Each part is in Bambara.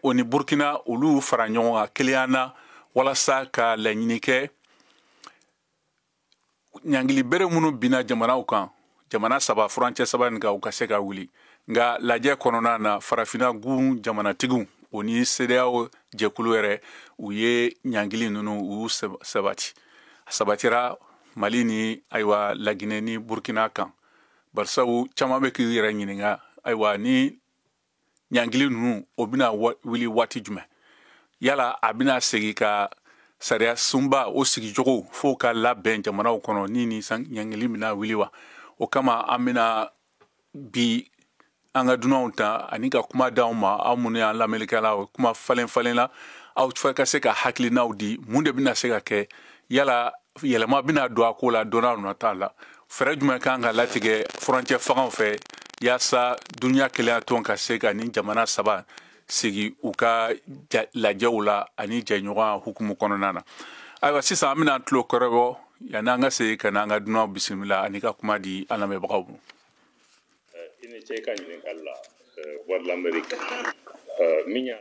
O ni Burkina olu fara ɲɔgɔn kan kelenya na walasa ka laɲini kɛ ɲangili bere minnu binna jamanaw kan, jamana saba furancɛ saba nin kan, u ka se ka wuli. Nka lajɛ kɔnɔna na, farafinna gun jamanatigiw o ni CEDEAO jɛkulu yɛrɛ, u ye ɲangili ninnu u y'u sabati. A sabatira Mali ni ayiwa Laginɛ ni Burkina kan, barisabu caman bɛ k'i yɛrɛ ɲininka, ayiwa ni ɲangili ninnu o bɛna wuli waati jumɛn? Yala a bɛna segin ka sariya sunba o sigicogo f'o ka labɛn jamanaw kɔnɔ ni ɲangili bɛna wuli wa? O kama an bɛna bi an ka dunanw ta ani ka kuma d'aw ma, aw minnu y'an lamɛnnikɛlaw, kuma falen falen la, aw fɛ ka se ka hakilinaw di, mun de bɛna se ka kɛ? Yala yɛlɛma bɛna don a ko la don n'a nata la? Fɛɛrɛ jumɛn kan ka latigɛ furancɛ fangaw fɛ yaasa duniya kelenya tɔn ka se ka nin jamana saba sigi u ka lajɛw la ani jɛɲɔgɔnya hukumu kɔnɔna na? Ayiwa, sisan an bɛna tulo kɔrɔbɔ yanni an ka segin ka na an ka dunanw bisimila ani ka kuma di an lamɛnbagaw ma. I ni ce i ka ɲininkali la, Voix de l'Amérique min y'a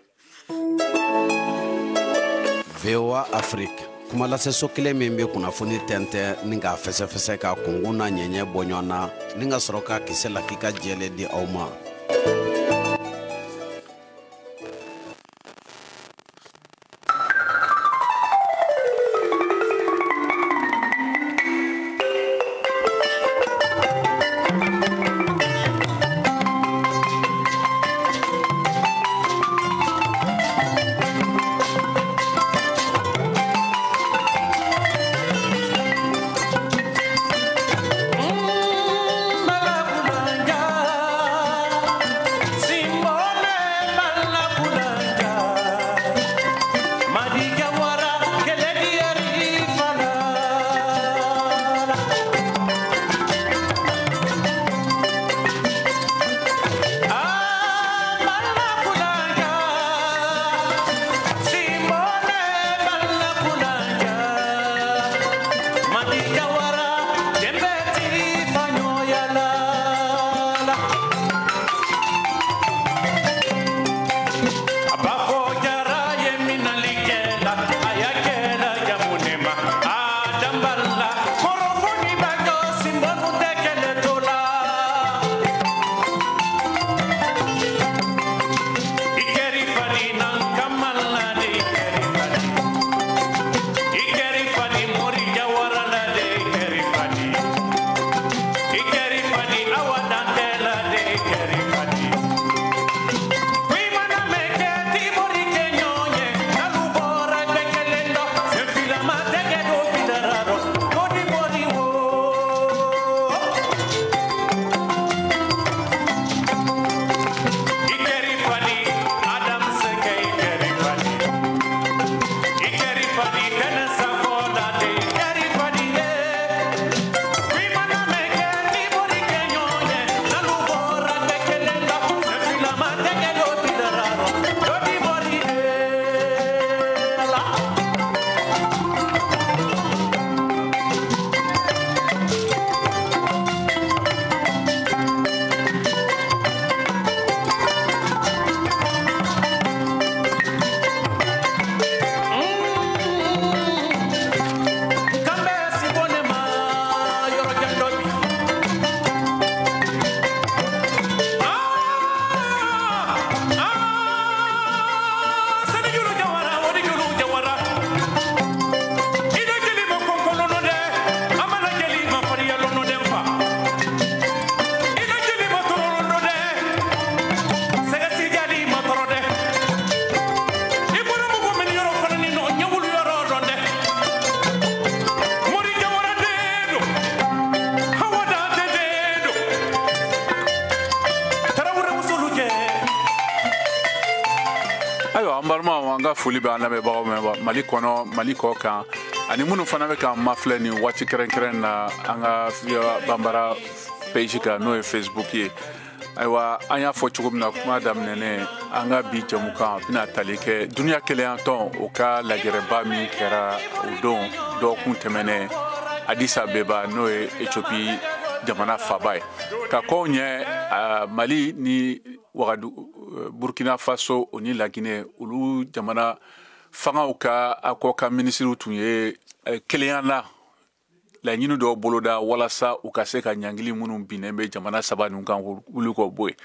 VOA Afrique, kuma lase kelen min bɛ kunnafoni tɛntɛn ni k'a fɛsɛfɛsɛ, ka kunkun n'a ɲɛɲɛ bɔ ɲɔgɔn na, ni ka sɔrɔ ka kisɛ lakika jɛlen di aw ma. Ayiwa, an balimaw, an ka foli bɛ an lamɛnbagaw mɛn Mali kɔnɔ, Mali kɔ kan, ani minnu fana bɛ k'an mafilɛ nin waati kɛrɛnkɛrɛn na an ka Banbara page kan, n'o ye Facebook ye. Ayiwa, an y'a fɔ cogo min na kuma daminɛnen, an ka bi jɛmukan bɛna tali kɛ duniya kelenya tɔn o ka lajɛrɛba min kɛra o don dɔgɔkun tɛmɛnen Addis Abeba, n'o ye Ethiopie jamana faaba ye, ka kɔw ɲɛ Mali ni Wagadu Burkina Faso o ni Laginɛ, olu jamana fangaw ka a kɔkan minisiriw tun ye kelenya na laɲini dɔw boloda walasa u ka se ka ɲangili minnu binnen bɛ jamana saba ninnu kan wuli k'o bɔ yen.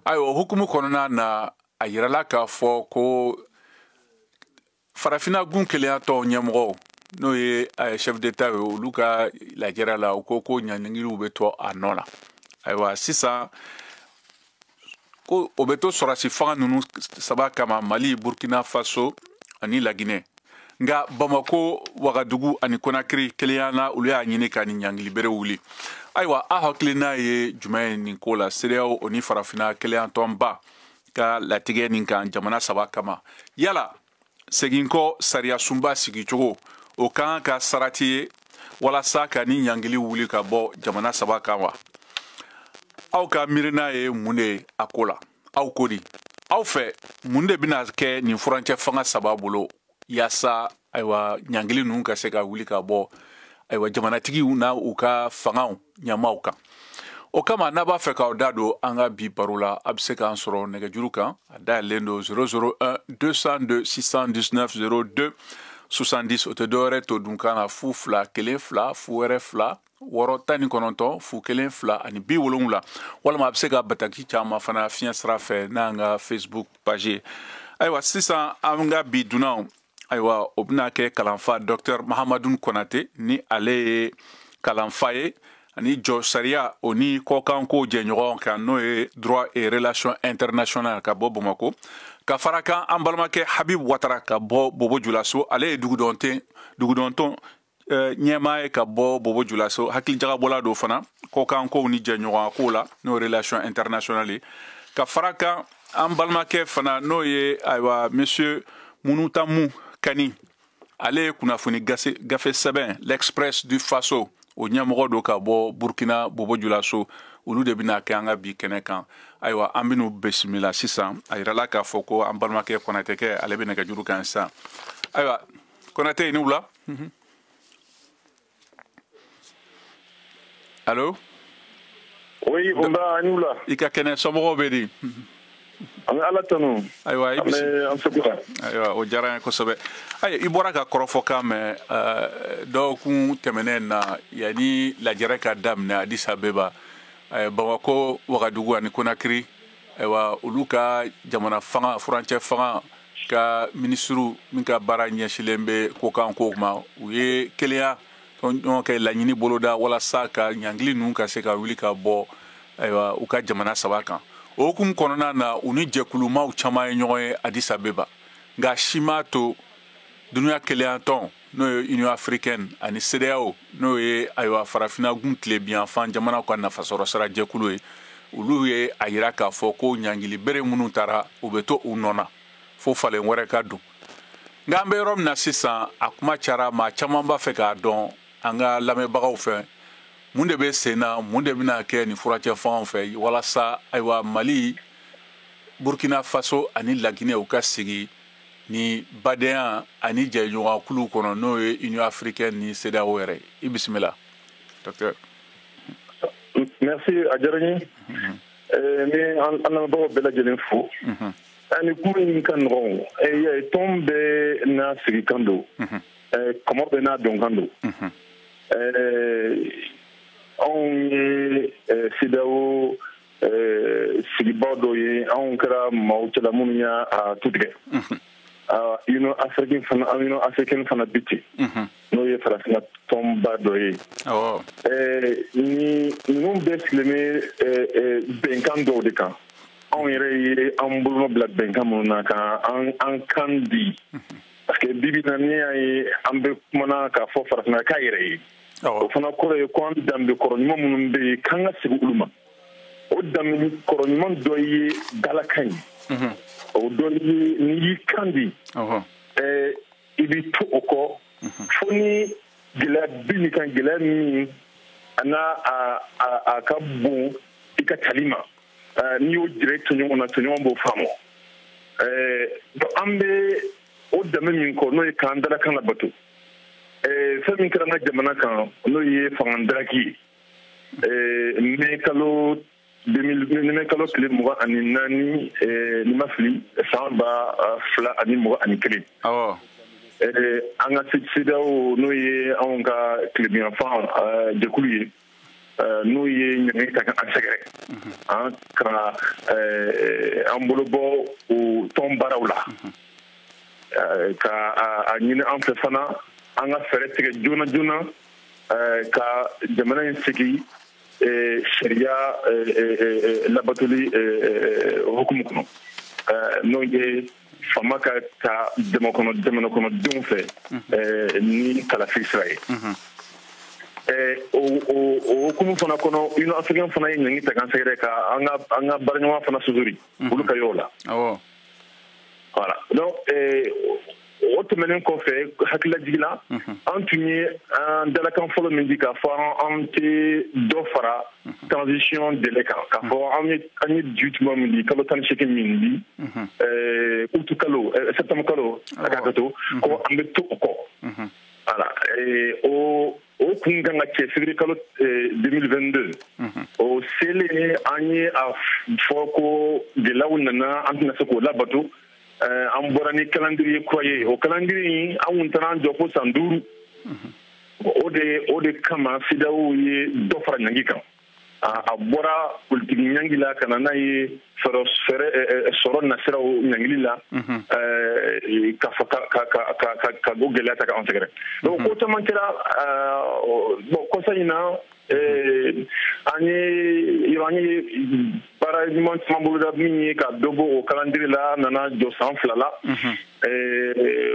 Ayiwa, o hukumu kɔnɔna na, a yirala k'a fɔ ko farafinna gun kelenya tɔn ɲɛmɔgɔw, n'o ye chef d'état ye, olu ka lajɛrɛ la, u ko ko ɲangiliw bɛ to a nɔ la. Ayiwa, sisan ko o bɛ to sɔrɔsi fanga ninnu saba kama, Mali, Burkina Faso ani Laginɛ. Nka Bamako, Wagadugu ani Konakiri kelenya na, olu y'a ɲini ka nin ɲangili bere wuli. Ayiwa, a hakilina ye jumɛn ye nin ko la, CEDEAO o ni farafinna kelenya tɔnba ka latigɛ nin kan jamana saba kama? Yala segin kɔ sariya sunba sigicogo o kan ka sarati ye walasa ka ni ɲangili wuli ka bɔ jamana saba kan wa? Aw ka miirina ye mun de ye a ko la? Aw ko di? Aw fɛ, mun de bɛna kɛ nin furancɛ fanga saba bolo yaasa ayiwa ɲangili ninnu ka se ka wuli ka bɔ ayiwa jamanatigiw n'a u ka fangaw ɲɛmaaw kan? O kama, n'a b'a fɛ k'aw da don an ka bi baro la, a bɛ se k'an sɔrɔ nɛgɛjuru kan. A dayɛlɛlen don 001 202 619 02 70. O tɛ dɔwɛrɛ to dunkan na, 0 2 1 2 0 wɛrɛ 2 6 19 0 1 2 ani 70. Walima a bɛ se ka bataki caman fana fiɲɛ sira fɛ n'an ka Facebook page ye. Ayiwa, sisan an ka bi dunanw, ayiwa, o bɛna kɛ kalanfa Docteur Mahamadu Konate, ni ale ye kalanfa ye ani jɔ sariya o ni kɔkanko jɛɲɔgɔn kan, n'o ye droit et relation internationale, ka bɔ Bamako. Ka fara kan an balimakɛ Habib Watara ka bɔ Bobo Julaso, ale ye dugudɔntɔn ɲɛmaa ye ka bɔ Bobo Julaso, hakilijagabɔla dɔ fana kɔkankow ni jɛɲɔgɔnya kow la, n'o relation internationale ye. Ka fara kan an balimakɛ fana, n'o ye ayiwa monsieur Munutamu Kani, ale ye kunnafoni gafe sɛbɛn L'Express du Faso o ɲɛmɔgɔ don, ka bɔ Burkina Bobo Julaso. Olu de bɛna kɛ an ka bi kɛnɛ kan. Ayiwa, an bɛn'u bisimila sisan. A yirala k'a fɔ ko an balimakɛ Kɔnatɛkɛ, ale bɛ nɛgɛjuru kan sisan. Ayiwa, Kɔnatɛ, i ni wula. Allo? Oui, nba, i ni wula. I ka kɛnɛ, somɔgɔw bɛ di? An bɛ Ala tanu. Ayiwa, i An bɛ an seko la. Ayiwa, o diyara n ye kosɛbɛ. Ayiwa, i bɔra ka kɔrɔfɔkan mɛn dɔgɔkun tɛmɛnen na, yanni lajɛrɛ ka daminɛ Addis Abeba, Bamako, Wagadugu ani Konakiri, ayiwa, olu ka jamana fanga furancɛ fanga ka minisiriw min ka baara ɲɛsilen bɛ kokankow ma, u ye kelenya ɲɔgɔn kɛ laɲini boloda walasa ka ɲangili ninnu ka se ka wuli ka bɔ ayiwa u ka jamana saba kan. O hukumu kɔnɔna na, u ni jɛkulumaw caman ye ɲɔgɔn ye Addis Abeba, nka si m'a to dunuya kelenya tɔn, n'o ye Union africaine, ani CEDEAO, n'o ye ayiwa farafinna gun tilebinyanfan jamanaw ka nafasɔrɔ sira jɛkulu ye, olu ye a yira k'a fɔ ko ɲangili bere minnu taara, u bɛ to u nɔ na fo falen wɛrɛ ka don. Nka an bɛ yɔrɔ min na sisan, a kuma cayara, maa caman b'a fɛ k'a dɔn an ka lamɛnbagaw fɛ, mun de bɛ sen na, mun de bɛna kɛ nin furancɛ fangaw fɛ walasa ayiwa Mali, Burkina Faso ani Laginɛ u ka sigi ni badenya ani jɛɲɔgɔnya kuluw kɔnɔ, n'o ye Union africaine ni CEDEAO yɛrɛ ye. I bisimila, docteur. Merci, a diyara n ye. N bɛ an lamɛnbagaw bɛɛ lajɛlen fo. Ani kuma in ka nɔgɔn, tɔn bɛɛ n'a sigikan don, kɔmɔ bɛɛ n'a dɔnkan don. Anw ye CEDEAO sigibaw dɔw ye, anw kɛra maaw cɛla minnu y'a tu tigɛ. Union africaine fana, Union africaine fana bi ten, n'o ye farafinna tɔnba dɔ ye. Ni ninnu bɛɛ sigilen bɛ bɛnkan dɔw de kan. Anw yɛrɛ ye an bolonɔ bila bɛnkan minnu na ka an kan di, parce que bibi na, n'i y'a ye an bɛ kumana k'a fɔ farafinna k'a yɛrɛ ye, o fana kɔrɔ ye ko an danbe kɔrɔ ɲuman minnu bɛ yen, k'an ka segin olu ma. O danbe kɔrɔ ɲuman dɔ ye dalakan ye, o dɔ ye n'i y'i kan di, i b'i to o kɔ fo ni gɛlɛya bɛ kan, gɛlɛya min a n'a a ka bon i ka tali ma, n'i y'o jira i tɔɲɔgɔn na, tɔɲɔgɔn b'o faamu. Donc an bɛ o danbe min kɔ, n'o ye k'an dalakan labato, fɛn min kɛra an ka jamana kan, n'o ye fanga daraki ye, mai kalo 2000 kalo tile 24 ni ma fili san 2021. Awɔ. An ka CEDEAO, n'o ye anw ka tilebinyanfan jɛkulu ye, n'o ye ɲangili ta an sɛgɛrɛ, an ka an bolo bɔ o tɔn baaraw la, ka a ɲini an fɛ fana an ka fɛɛrɛ tigɛ joona joona ka jamana in sigi sariya labatoli hukumu kɔnɔ, n'o ye fama ka ta jamana kɔnɔdenw fɛ ni kalafili sira ye. O hukumu fana kɔnɔ, Union africaine fana ye ɲangi ta k'an sɛgɛrɛ, ka an ka baaraɲɔgɔn fana sosori olu ka yɔrɔ la. Voilà. Donc o tɛmɛnen kɔfɛ, hakililajigin la, an tun ye an dalakan fɔlɔ min di k'a fɔ an tɛ dɔ fara transition délai kan, k'a fɔ an ye ju tuma min di, kalo 18 min di, août kalo, septembre kalo, a ka to ko an bɛ to o kɔ. Voilà. O kun kan ka cɛ février kalo 2022. O selen, an ye a fɔ ko gɛlɛyaw nana, an tɛna se k'o labato. An bɔra ni calendrier kura ye. O calendrier in, an kun taara an jɔ fo san 5. O de kama CEDEAO ye dɔ fara ɲangi kan. A bɔra politiki ɲangi la ka na n'a ye fɛɛrɛ sɔrɔ nasiraw ɲangili la, ka fɔ ka o gɛlɛya ta k'an sɛgɛrɛ. Donc ko caman kɛra. Bon, kɔsa in na, an ye yɔrɔ an ye baara ɲuman caman boloda min ye ka dɔ bɔ o calendrier la, an nana jɔ san 2 la.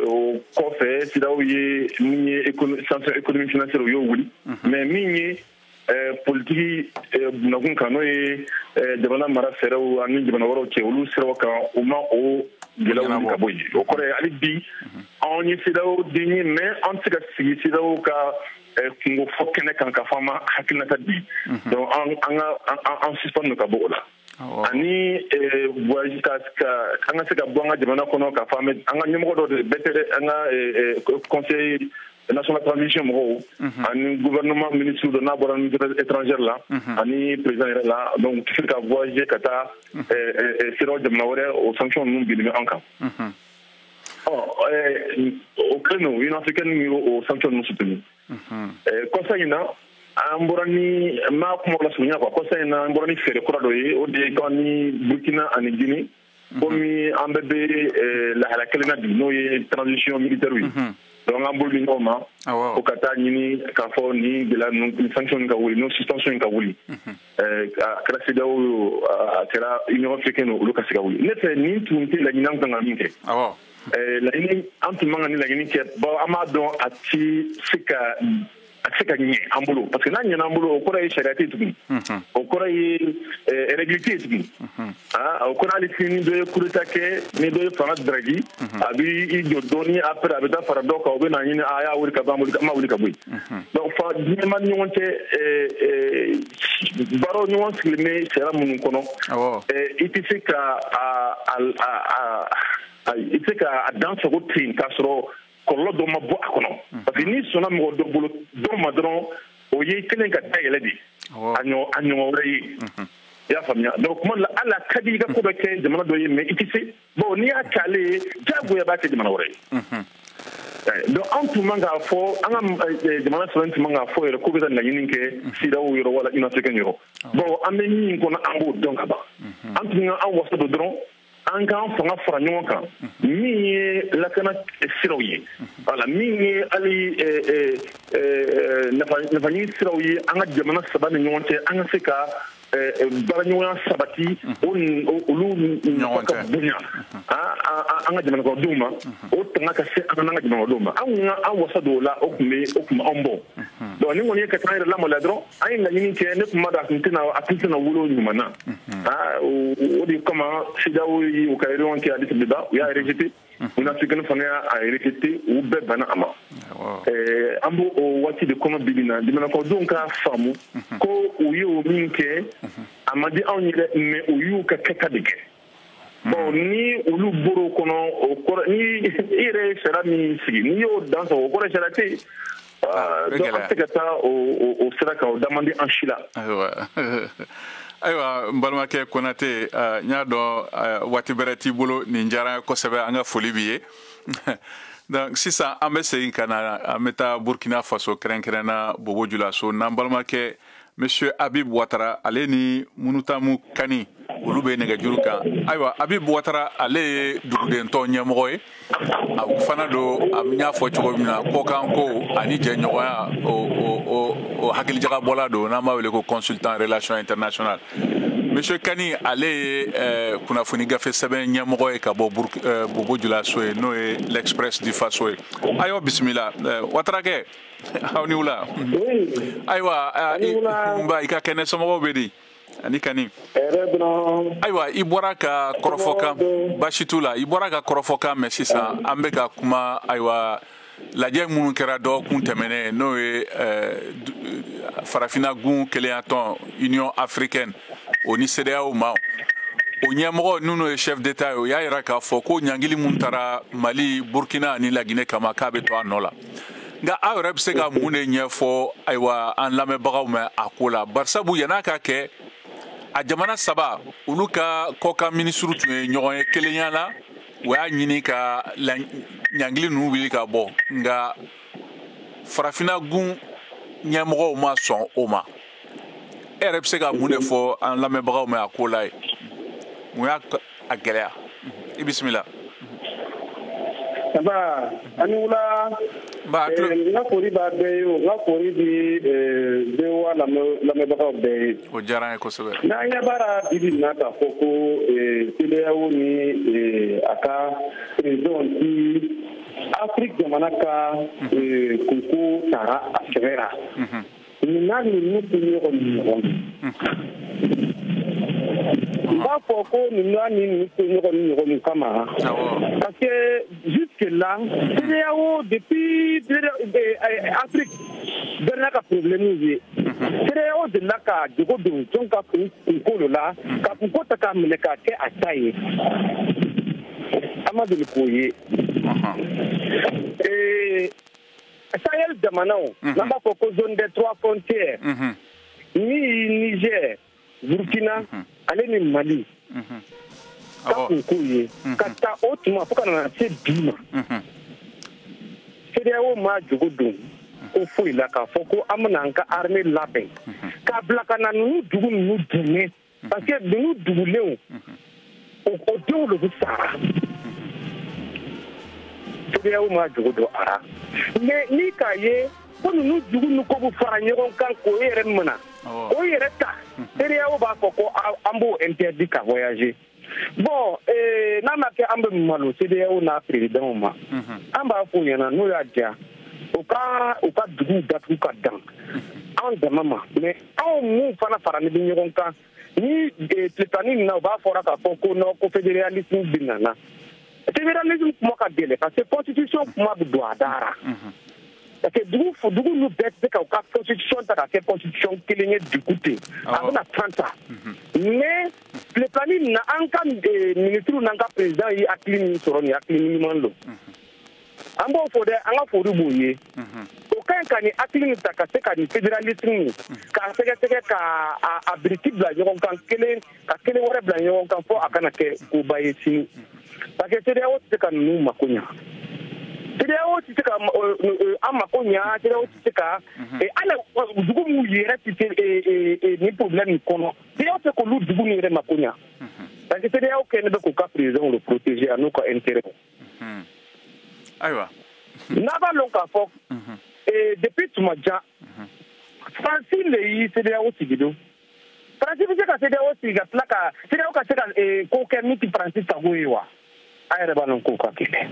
O kɔfɛ, CEDEAO ye min ye sanction économique financière, o y'o wuli. Mais min ye politiki bunakun kan, n'o ye jamana mara fɛɛrɛw ani jamana wɛrɛw cɛ, olu siraw kan, u ma o gɛlɛyaw wuli ka bɔ yen. O kɔrɔ ye, hali bi anw ye CEDEAO den ye, mais an tɛ se ka sigi CEDEAO ka kungo fɔ kɛnɛ kan k'a fɔ an ma hakilinata di. Donc an ka an suspendre ka bɔ o la, ani voyage ka an ka se ka bɔ an ka jamana kɔnɔ k'a fɔ an bɛ an ka ɲɛmɔgɔ dɔ de bɛɛ tɛ dɛ, an ka conseil national transition mɔgɔw ani gouvernement ministre dɔ n'a bɔra ministre étrangère la ani président yɛrɛ la, donc u tɛ se ka voyager ka taa CEDEAO jamana wɛrɛ, o sanction ninnu binnen bɛ an kan. Ɔ o kɛlen don, Union africaine y'o sanction ninnu soutenu. Kɔsa in na, an bɔra ni n m'a kuma lasurunya quoi, kɔsa in na, an bɔra ni fɛɛrɛ kura dɔ ye. O de ye k'an ni Burkina ani Guinée, komi an bɛɛ bɛ lahala kelen na bi, n'o ye transition militaire ye, donc an bolo di ɲɔgɔn ma ko ka taa ɲini k'a fɔ ni gɛlɛya ninnu, ni sanction in ka wuli, n'o suspension in ka wuli. A kɛra CEDEAO, a kɛra Union africaine, olu ka se ka wuli. Ne fɛ, nin tun tɛ laɲini an kan ka min kɛ. Laɲini, an tun man ka ni laɲini kɛ, bawo an b'a dɔn a ti se ka a tɛ se ka ɲɛ an bolo, parce que n'a ɲɛna an bolo, o kɔrɔ ye sariya tɛ tuguni, o kɔrɔ ye règle tɛ tuguni. O kɔrɔ, hali sini ni dɔ ye coup d'état kɛ, ni dɔ ye fanga daraki, a b'i jɔ dɔɔni, après a bɛ taa fara dɔ kan, o bɛ na ɲini a y'a wuli ka bɔ, an ma wuli ka bɔ yen. Donc fa diɲɛ ni ɲɔgɔn cɛ, baaraw ɲɔgɔn sigilen bɛ sariya minnu kɔnɔ, i tɛ se ka a i tɛ se ka a dan sago ten k'a sɔrɔ kɔlɔlɔ dɔ ma bɔ a kɔnɔ, parce que n'i sɔnna mɔgɔ dɔ bolo dɔw ma dɔrɔn, o ye kelen ka dayɛlɛ de a ɲɔgɔn wɛrɛ ye. I y'a faamuya? Donc kuma dɔ la, hali a ka di i ka ko dɔ kɛ jamana dɔ ye, mais i tɛ se. Bon, n'i y'a kɛ ale ye, diyagoya b'a kɛ jamana wɛrɛ ye. Donc an tun man k'a fɔ, an ka jamana saba tun man k'a fɔ yɛrɛ k'u bɛ ka laɲini kɛ CEDEAO yɔrɔ wala Union africaine yɔrɔ. Bon, an bɛ min kɔnɔ, an b'o dɔn ka ban. An tun ka an wasa don dɔrɔn, an k'an fanga fara ɲɔgɔn kan, min ye lakana siraw ye, wala min ye hali nafaɲini siraw ye an ka jamana saba ni ɲɔgɔn cɛ, an ka se ka baaraɲɔgɔnya sabati, olu nafa ka bonya an ka jamana kɔnɔdenw ma, o tanga ka se an ka jamana kɔnɔdenw ma. An kun ka an wasa don o la, o tun bɛ anw bɔ. Donc ni kɔni ye ka taa an yɛrɛ lamaloya dɔrɔn, an ye laɲini kɛ, ne tun ma dɔn a tun tɛna wolo ɲuman na. O de kama CEDEAO ye u ka réunion kɛ Addis Abeba, u y'a rejeté, Union africaine fana y'a rejeté, u bɛɛ banna a ma. An b'o o waati de kɔnɔ bi bi in na. Jamana kɔnɔdenw k'a faamu ko u ye o min kɛ, a ma di anw ye dɛ, mais u y'u ka kɛta de kɛ. Bon, ni olu bɔr'o kɔnɔ, o kɔrɔ ni i yɛrɛ ye sariya min sigi, n'i y'o dan sago, o kɔrɔ sariya tɛ yen. Donc an tɛ ka taa o sira kan, o da man di an si la. Ayiwa. Ayiwa, n balimakɛ Konate, n y'a dɔn waati bɛrɛ t'i bolo. Nin diyara n ye kosɛbɛ, an ka foli b'i ye. Donc sisan an bɛ segin ka na, an bɛ taa Burkina Faso, kɛrɛnkɛrɛnna Bobo Julaso, n'an balimakɛ Monsieur Habib Ouattara, ale ni Munutamu Kani, olu bɛ nɛgɛjuru kan. Ayiwa, Habib Ouattara, ale ye dugudentɔn ɲɛmɔgɔ ye, a fana don, n y'a fɔ cogo min na, kɔkanko ani jɛɲɔgɔnya o hakilijagabɔla don, n'an b'a wele ko consultant relation internationale. Monsieur Kani, ale ye kunnafoni gafe sɛbɛn ɲɛmɔgɔ ye ka bɔ Bobo Julaso ye, n'o ye l'Express du Faso ye. Ayiwa, bisimila Ouattarakɛ, aw ni wula. Ayiwa, nba, i ka kɛnɛ, somɔgɔw bɛ di ani Kani? Ayiwa, i bɔra ka kɔrɔfɔkan, baasi t'u la, i bɔra ka kɔrɔfɔkan mɛn. Sisan an bɛ ka kuma, ayiwa, lajɛ minnu kɛra dɔgɔkun tɛmɛnen, n'o ye Farafinna gun kelenyatɔn, Union africaine, o ni CEDEAO ma, o ɲɛmɔgɔ ninnu ye chef d'état ye, o y'a yira k'a fɔ ko ɲangili mun taara Mali, Burkina ani Laginɛ kama, k'a bɛ to a nɔ la. Nka aw yɛrɛ bɛ se ka mun de ɲɛfɔ, ayiwa, an lamɛnbagaw ma a ko la? Barisabu yann'a ka kɛ, a jamana saba olu ka kɔkan minisiriw tun ye ɲɔgɔn ye kelenya la, u y'a ɲini ka ɲangili ninnu wuli ka bɔ, nka Farafinna gun ɲɛmɔgɔw ma sɔn o ma. E yɛrɛ bɛ se ka mun de fɔ an lamɛnbagaw ma a ko la ye? Mun y'a a gɛlɛya? I bisimila. Nba, ani wula. Nba. N ka foli b'a bɛɛ ye, o n ka foli di VOA lamɛnbagaw bɛɛ ye. O diyara an ye kosɛbɛ. N'an ɲɛ b'a la bi bi in na k'a fɔ ko CEDEAO ni a ka président ti Afrique jamana ka kunko tara a sɛbɛ la. Nin n'a ninnu tɛ ɲɔgɔn ni ɲɔgɔn. N b'a fɔ ko nin n'a ni ninnu tɛ ɲɔgɔn ni ɲɔgɔn min kama. Parce que jusque là, CEDEAO, depuis Afrique bɛɛ n'a ka problème ye. CEDEAO delila ka jogo don jɔn ka kunko dɔ la, ka kunko ta k'a minɛ k'a kɛ a ta ye. An ma deli k'o ye. Sahel jamanaw, n'an b'a fɔ ko zone des trois frontières, ni Niger, Burkina, ale ni Mali ka kunko ye, ka taa o tuma fo ka na se bi ma, CEDEAO ma jogo don ko foyi la k'a fɔ ko an bɛna an ka armée labɛn k'a bila ka na ninnu dugu ninnu dɛmɛ, parce que ninnu dugulenw, o denw de bɛ sara. CEDEAO ma jogo don a la, mais n'i k'a ye ko ninnu dugu ninnu ko bɛ fara ɲɔgɔn kan k'o yɛrɛ minɛ, k'o yɛrɛ ta, CEDEAO b'a fɔ ko an b'o interdit ka voyager. Bon, n'a ma kɛ, an bɛ malo CEDEAO n'a président ma. An b'a f'u ɲɛna, n'o y'a diya, u ka duguw datugu ka dan anw dama ma. Mais anw mun fana faralen bɛ ɲɔgɔn kan ni tile tan ni na, u b'a fɔra k'a fɔ ko non, ko fédéralisme bɛ nana. Fédéralisme kuma ka gɛlɛn, parce que constitution kuma bɛ don a da la, parce que dugu ninnu bɛɛ tɛ se ka u ka constitution ta ka kɛ constitution kelen ye dugu ten, a bɛna temps ta. Mais tile filanin na, an ka ministre n'an ka président ye hakili min sɔrɔ, nin hakili ɲuman don, an b'o fɔ dɛ, an ka foli b'o ye. O ka ɲi ka nin hakili nin ta ka se ka nin fédéralisme nin k'a sɛgɛsɛgɛ, ka a biriki bila ɲɔgɔn kan kelen, ka kelen wɛrɛ bila ɲɔgɔn kan, fo a kana kɛ koba ye sini, parce que CEDEAO tɛ se ka ninnu mako ɲa, CEDEAO tɛ se ka an mako ɲa, CEDEAO tɛ se ka hali dugu minnu yɛrɛ tɛ se nin problème nin kɔnɔ, CEDEAO tɛ se k'olu dugu ninnu yɛrɛ mako ɲa, parce que CEDEAO kɛlen bɛ k'u ka président le protéger a n'u ka intérêt. Ayiwa. N'a b'a lɔn k'a fɔ depuis tuma jan, Faransi le y'i CEDEAO sigi don. Faransi bɛ se ka CEDEAO sigi ka tila ka CEDEAO ka se ka ko kɛ min tɛ Faransi sago ye wa? An yɛrɛ b'a dɔn k'o ka gɛlɛn.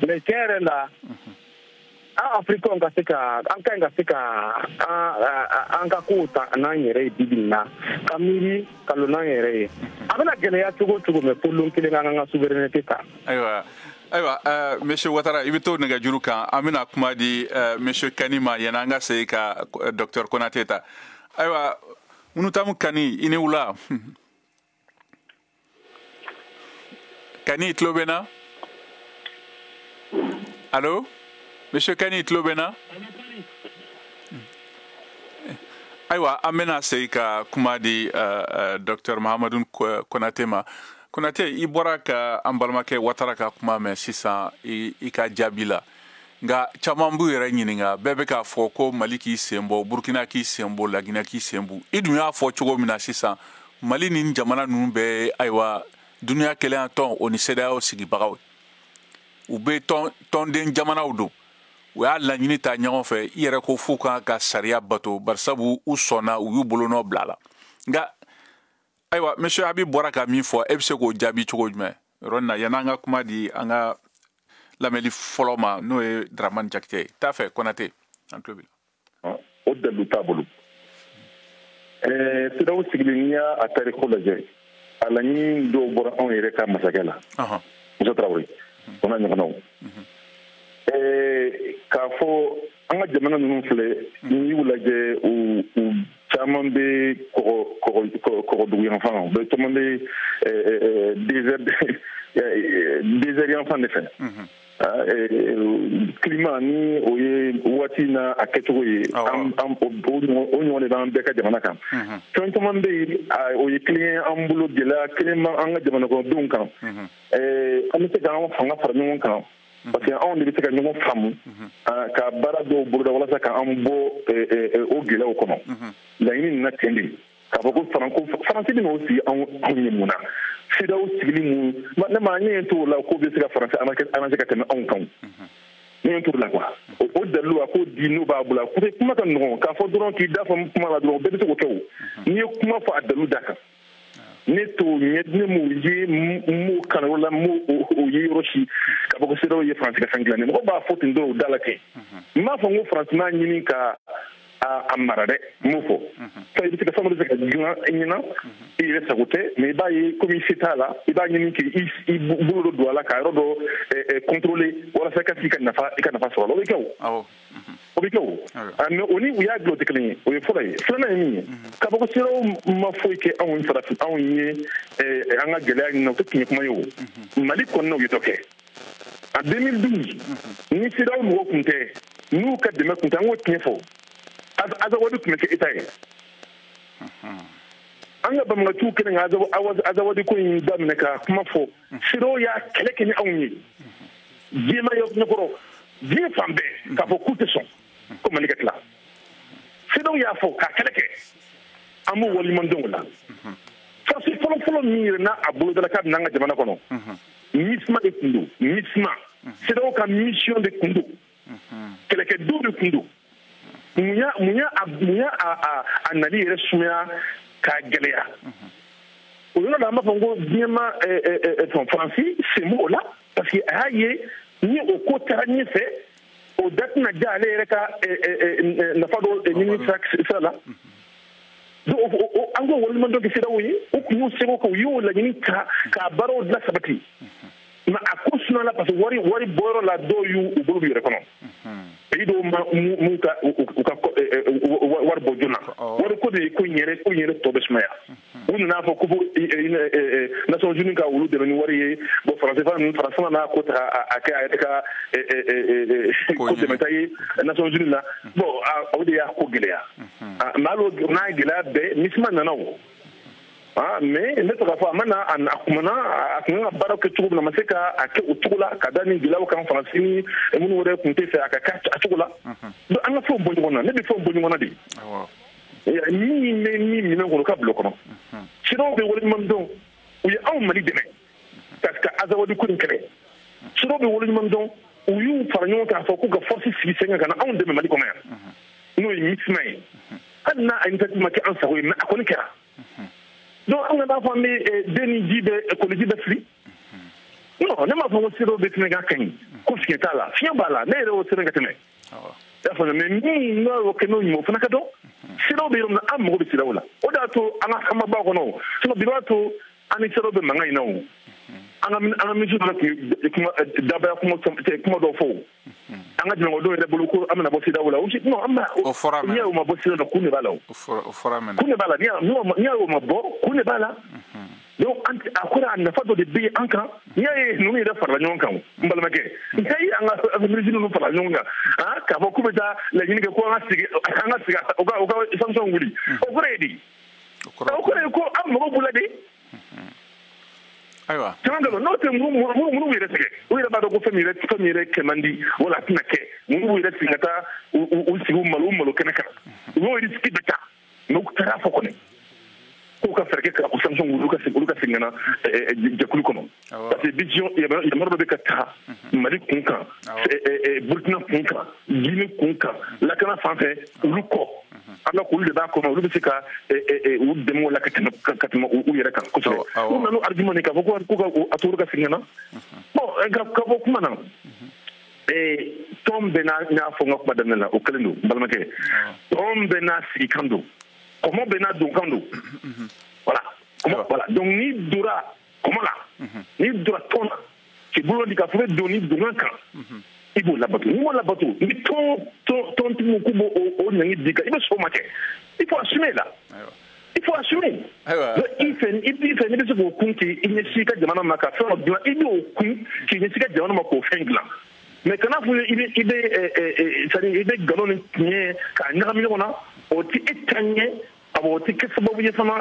Mais tiɲɛ yɛrɛ la, an Africains ka se ka, an ka ɲi ka se ka an ka kow ta n'an yɛrɛ ye bi bi in na, ka miiri ka lɔ n'an yɛrɛ ye. A bɛna gɛlɛya cogo o cogo, mais fo lon kelen an k'an ka souveraineté ta. Ayiwa, monsieur Ouattara, i bɛ to nɛgɛjuru kan, an bɛna kuma di monsieur Kani ma yanni an ka segin ka docteur Konate ta. Ayiwa, Munutamu Kani, i ni wula. Kani, i tulo bɛ n na? Allo, monsieur Kani, i tulo bɛ n na? Ayiwa, an bɛna segin ka kuma di Docteur Mahamadu Konate ma. Konate, i bɔra ka an balimakɛ Watara ka kuma mɛn sisan i ka jaabi la. Nka caman b'u yɛrɛ ɲininka, bɛɛ bɛ k'a fɔ ko Mali k'i sen bɔ, Burukina k'i sen bɔ, Laginɛ k'i sen bɔ. I dun y'a fɔ cogo min na sisan, Mali ni jamana ninnu bɛɛ ye, ayiwa, duniya kelenya tɔn o ni CEDEAO sigibagaw ye, u bɛ tɔnden jamanaw don. U y'a laɲini ta ɲɔgɔn fɛ. I yɛrɛ ko f'u kan ka sariya bato, barisabu u sɔnna, u y'u bolonɔ bila a la. Nka ayiwa, monsieur Habib bɔra ka min fɔ, e bɛ se k'o jaabi cogo jumɛn yɔrɔ nin na, yan'an ka kuma di an ka lamɛnli fɔlɔ ma, n'o ye Dramane Jakite ye? T'a fɛ Konate, an tulo b'i la. O dalilu t'a bolo. CEDEAO sigilen, n'i y'a tariko lajɛ, a laɲini dɔw bɔra anw yɛrɛ ka masakɛ la, Musa Tarawele, o n'a ɲɔgɔnnaw, k'a fɔ an ka jamana ninnu filɛ, n'i y'u lajɛ, u caman bɛ kɔgɔdugu yanfan, u bɛ caman bɛ désert yanfan de fɛ. Climat ni o ye waati na a kɛcogo ye, o ɲɔgɔn de b'an bɛɛ ka jamana kan. Fɛn caman bɛ yen, o ye kelen ye an bolo, gɛlɛya kelen b'an ka jamana kɔnɔdenw kan. An bɛ se k'an fanga fara ɲɔgɔn kan, parce que anw de bɛ se ka ɲɔgɔn faamu ka baara dɔw boloda walasa k'an bɔ o gɛlɛyaw kɔnɔ. Laɲini nana ten de, k'a fɔ ko Faransi bɛna o sigi anw ye mun na? CEDEAO sigili mun ne ma, ne ye t'o la k'o bɛ se ka Faransi arranger ka tɛmɛ anw kan. Ne ye t'o la quoi. O dalilu, a k'o di n'o b'a bolo. Kuma ka nɔgɔn k'a fɔ dɔrɔn, k'i da fɔ kuma la dɔrɔn, bɛɛ bɛ se k'o kɛ. O n'i ye kuma fɔ a dalilu da kan, ne t'o ɲɛ, ne m'o ye, m'o kalan la, m'o o ye yɔrɔ si k'a fɔ ko CEDEAO ye Faransi ka fɛn dilan. Mɔgɔ b'a fɔ ten dɔrɔn, o da la ten. N m'a fɔ n ko Faransi m'a ɲini ka a mara dɛ, n m'o fɔ. I bɛ se ka fɛn dɔ bɛ se ka dilan i ɲɛna, i yɛrɛ sago tɛ, mais i b'a ye komi se t'a la, i b'a ɲini k'i bolo dɔ don a la ka yɔrɔ dɔ contrôler walasa i ka se i ka nafa sɔrɔ a la. O bɛ kɛ o, o bɛ kɛ o. Mais o ni u y'a dilan, o tɛ kelen ye. O ye fɔlɔ ye. Filanan ye min ye, k'a fɔ ko CEDEAO ma foyi kɛ anw farafin anw ye an ka gɛlɛya ɲini, o tɛ tiɲɛ kuma ye. O Mali kɔnɔna, u ye dɔ kɛ en 2012. Ni CEDEAO mɔgɔw tun tɛ, n'u ka dɛmɛ tun tɛ, an k'o tiɲɛ fɔ, Azawadi tun bɛ kɛ État ye. An ka banbagaciw kɛlen ka Azawadi ko in daminɛ ka kuma fɔ, CEDEAO y'a kɛlɛ kɛ ni anw ye diɲɛ ɲɛkɔrɔ, diɲɛ fan bɛɛ, k'a fɔ k'u tɛ sɔn ko Mali ka tila. CEDEAO y'a fɔ k'a kɛlɛ kɛ, an b'u waleɲuman dɔn o la. Farasi fɔlɔ-fɔlɔ min yɛrɛ n'a a bolodala k'a bɛna an ka jamana kɔnɔ, MISMA de tun don. MISMA, CEDEAO ka mission de tun don, kɛlɛkɛdenw de tun don. Mun y'a a nali yɛrɛ sumaya k'a gɛlɛya o yɔrɔ la? An b'a fɔ ko diɲɛ ma Faransi sen b'o la, parce que a y'a ye ni o ko taara ɲɛfɛ, o da tɛna diya ale yɛrɛ ka nafa dɔ ɲini sira la. Donc an k'o waleɲuman dɔn kɛ CEDEAO ye. O tun y'u seko kɛ, u y'o laɲini k'a baaraw la sabati, mais a ko sumala parce que wari bɔyɔrɔ la, dɔw y'u bolo b'u yɛrɛ kɔnɔ. Pays dɔw ma m'u ka u ka wari bɔ joona. Wari ko de ye ko in yɛrɛ tɔ bɛ sumaya. U nana fɔ ko fo Nations Unies ka olu dɛmɛ ni wari ye. Bon, Faransi fana n'a ko ta a kɛ a yɛrɛ ka ko dɛmɛta ye Nations Unies la. Bon, o de y'a ko gɛlɛya. Mais hali n'a gɛlɛya bɛɛ, MISMA nana o. Mais n bɛ fɛ k'a fɔ, a ma na, a kumana, a tun kan ka baaraw kɛ cogo min na, a ma se ka a kɛ o cogo la, ka da ni gɛlɛyaw kan, Faransi ni minnu yɛrɛ tun tɛ fɛ a ka kɛ a cogo la. Donc an ka fɛnw bɔ ɲɔgɔn na, ne bɛ fɛnw bɔ ɲɔgɔn na de. Min bɛ min minɛn kɔnɔ, ka bila o kɔnɔ. CEDEAO bɛ waleɲuman dɔn, u ye anw Mali dɛmɛ ka Azawadi ko in kɛlɛ. CEDEAO bɛ waleɲuman dɔn, u y'u fara ɲɔgɔn kan k'a fɔ k'u ka force sigi sen kan ka na anw dɛmɛ Mali kɔnɔ yan, n'o ye MISMA ye. Hali n'a initiative ma kɛ an sago ye, mais a kɔni kɛra. Donc an ka n'a fɔ an bɛ den ni ji bɛ koliji bɛ fili. Non, ne m'a fɔ ko CEDEAO bɛ tɛmɛ k'a ka ɲi, ko fiɲɛ t'a la. Fiɲɛ b'a la, ne yɛrɛ y'o sɛbɛn ka tɛmɛ. I y'a faamuya? Mais min n'a y'o kɛ n'o ɲuman, o fana ka dɔn. CEDEAO bɛ yɔrɔ min na, an mago bɛ CEDEAO la. O de y'a to an ka hamabaw kɔnɔ, sinon bi b'a to an ni CEDEAO bɛ mankan in na o. An ka ministre dɔ tun kuma dabaya kuma dɔw fɔ o. An ka jamanadenw yɛrɛ bolo ko an bɛna bɔ CEDEAO la. Non, an b'a n'i y'o ma bɔ CEDEAO la, kun de b'a la o. Kun de b'a la, n'i y'o ma bɔ, kun de b'a la. Donc a kɔrɔ a nafa dɔ de bɛ yen an kan. N'i y'a ye ninnu yɛrɛ farala ɲɔgɔn kan, n balimakɛ, n'i y'a ye an ka minisiri ninnu farala ɲɔgɔn kan, k'a fɔ k'u bɛ taa laɲini kɛ ko an ka sigi u ka sanction wuli, o kɔrɔ ye di? O kɔrɔ ye ko an mago b'u la de. Ayiwa. Caman ka n'o tɛ minnu b'u yɛrɛ sɛgɛn, u yɛrɛ b'a dɔn ko fɛn min yɛrɛ kɛ man di, wala a tɛna kɛ. Minnu b'u yɛrɛ sigi ka taa u sigi u malo kɛnɛ kan, u y'o risque bɛɛ ta, mais u taara fɔ kɔni k'u ka fɛɛrɛ kɛ ka u sanction wuli, olu ka segin ka na jɛkulu kɔnɔ. Parce que vision yamaruya dɔ bɛ ka ta Mali kun kan, Burkina kun kan, Guinée kun kan, lakana fan fɛ olu kɔ. Ala k'olu de b'a kɔnɔ, olu bɛ se ka u dɛmɛ o la ka tɛmɛ u yɛrɛ kan kosɛbɛ. U nana argument nin k'a fɔ k'u ka a to olu ka segin ka na. Bon, ka bɔ kuma na, tɔn bɛɛ n'a n y'a fɔ n ka kuma daminɛ la, o kɛlen don, n balimakɛ. Tɔn bɛɛ n'a sigikan don, kɔmɔ bɛɛ n'a donkan don. Voilà. Voilà. Donc n'i donna kɔmɔ la, n'i donna tɔn na, k'i bolo di k'a fɔ bɛ don ni donkan kan, i b'o labato. N'i m'o labato, ni tɔntigiw k'u b'o o ɲangi d'i kan, i bɛ sɔn o ma kɛ. Il faut assumer là. Il faut assumer. I fɛ n'i bɛ se k'o kun k'i ɲɛsin i ka jamana ma ka fɛn dɔ dilan, i b'o kun k'i ɲɛsin i ka jamana ma k'o fɛn dilan. Mais kana fɔ i bɛ c'est-à-dire i bɛ nkalon ni tiɲɛ k'a ɲagami ɲɔgɔn na, o tɛ e ta ɲɛ, awɔ, o tɛ kɛ sababu ye fana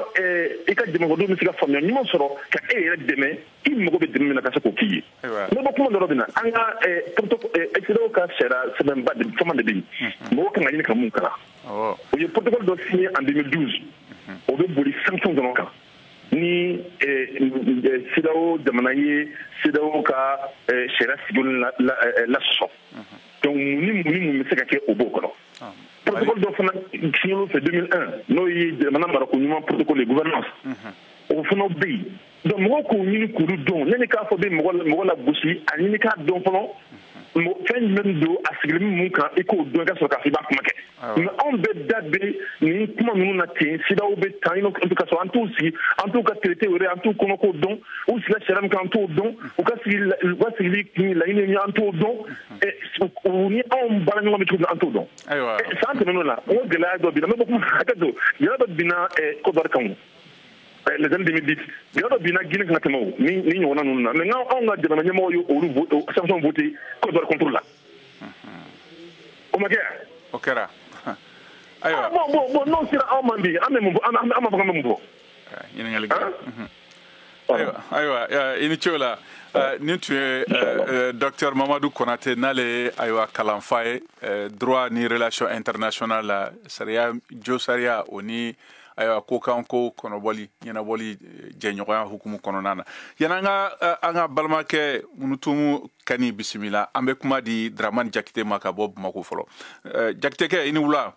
i ka jamanadenw bɛ se ka faamuya ɲuman sɔrɔ ka e yɛrɛ dɛmɛ, i mago bɛ dɛmɛ min na ka se k'o k'i ye. Ne bɔ kuma dɔ bɛ na, an ka protocole ka sariya sɛbɛnba caman de bɛ yen, mɔgɔw kan ka ɲini ka mun kalan. U ye protocole dɔ signé en 2012, o bɛ boli sanction dɔrɔn kan. Ni CEDEAO jamana ye CEDEAO ka sariya sigilen lasɔsɔ, donc mun ni mun bɛ se ka kɛ o b'o kɔnɔ. Protocole dɔ fana signé fɛ 2001, n'o ye jamana marako ɲuman protocole de gouvernance, o fana bɛ yen. Donc mɔgɔw k'o ɲini k'olu dɔn, yanni k'a fɔ bɛ mɔgɔ lagosi, a ɲini k'a dɔn fɔlɔ fɛn jumɛn don, a sigilen bɛ mun kan, i k'o dɔn i ka sɔrɔ k'a fɔ i b'a kuma kɛ. Mais anw bɛɛ da bɛ nin kuma ninnu na ten, CEDEAO bɛ tan ka sɔrɔ an t'u sigi, an t'u ka traité yɛrɛ, an t'u kɔnɔko dɔn, u sigira sariya min kan an t'o dɔn, u ka sigili kun laɲini min an t'o dɔn, u ni anw baara ɲɔgɔn bɛ cogo min an t'o dɔn. San tɛmɛn'o la, n ko gɛlɛya dɔ binna, n bɛ bɔ kuma hakɛ to, gɛlɛya dɔ binna Côte d'Ivoire kan o. Les années 2010, gɛlɛya dɔ binna Guinée kan ka tɛmɛ o ni ɲɔgɔnna ninnu na, mais anw ka jamana ɲɛmɔgɔw ye olu sanction voté Côte d'Ivoire contre la. O ma kɛ yan? O kɛra. Ayiwa. Bon, n'o sera anw ma bi, an bɛ mun fɔ? An b'a fɔ k'an bɛ mun fɔ? Ɲininkali kɛ. Ayiwa, i ni ce o la. Nin tun ye docteur Mamadou Konate, n'ale ye ayiwa kalanfa ye droit ni relation internationale la, sariya jo sariya o ni ayiwa ko kan ko kɔnɔbɔli ɲɛnabɔli jɛɲɔgɔnya hukumu kɔnɔna na. Yan'an ka an ka balimakɛ Munutumu Kani bisimila, an bɛ kuma di Dramane Jakite ma ka bɔ Bamakɔ fɔlɔ. Jakitekɛ, i ni wula.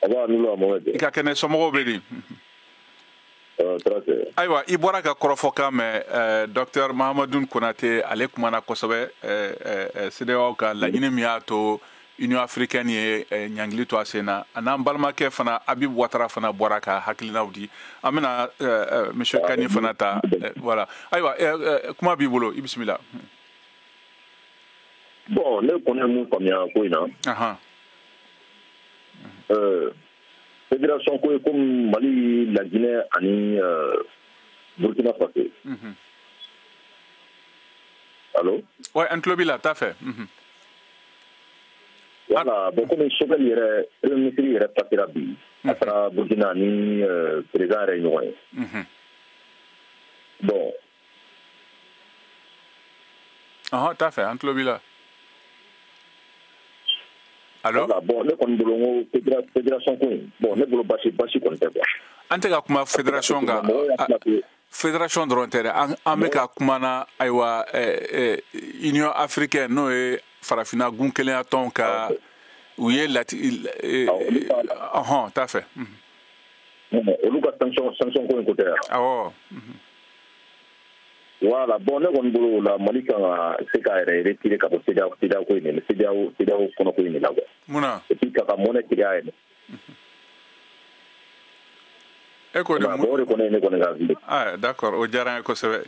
I ka kɛnɛ, somɔgɔw bɛ di? Ayiwa, i bɔra ka kɔrɔfɔkan mɛn docteur Mahamadou Konate, ale kumana kosɛbɛ CEDEAO ka laɲini min y'a to Union africaine ye ɲangili to a sen na, a n'an balimakɛ fana Habib Ouattara fana bɔra ka hakilinaw di. An bɛna monsieur Kani fana ta, voilà. Ayiwa, kuma b'i bolo, i bisimila. Bon, ne kɔni ye mun faamuya ko in na, fédération ko ye comme Mali, la Guinée ani Burkina Faso. Allo? Ouais, an tulo b'i la, t'a fɛ. Voilà, bon, comme Choguel yɛrɛ, premier ministre yɛrɛ passera bi, a taara Burkina ni président yɛrɛ ɲɔgɔn ye. Bon. Ɔhɔn, t'a fɛ, an tulo b'i la. Allo? Voilà, bon, ne kɔni bolo n ko fédération ko in, bon, ne bolo basi kɔni tɛ quoi. An tɛ ka kuma fédération kan. Fédération dɔrɔn tɛ dɛ, an bɛ ka kuma na ayiwa Union africaine, n'o ye farafinna gun kelenya tɔn ka u ye lati ɔhɔn, t'a fɛ. Olu ka sanction ko in ko tɛ yan. Awɔ. Voilà, bon, ne kɔni bolo o la Mali kan ka se k'a yɛrɛ retirer ka bɔ CEDEAO ko in de la, CEDEAO kɔnɔ ko in de la quoi. Mun na? Et puis ka monnaie tigɛ a yɛrɛ. E ko de mun? O de kɔni ye ne kɔni ka avis ye. Ah, d'accord, o diyara n ye kosɛbɛ.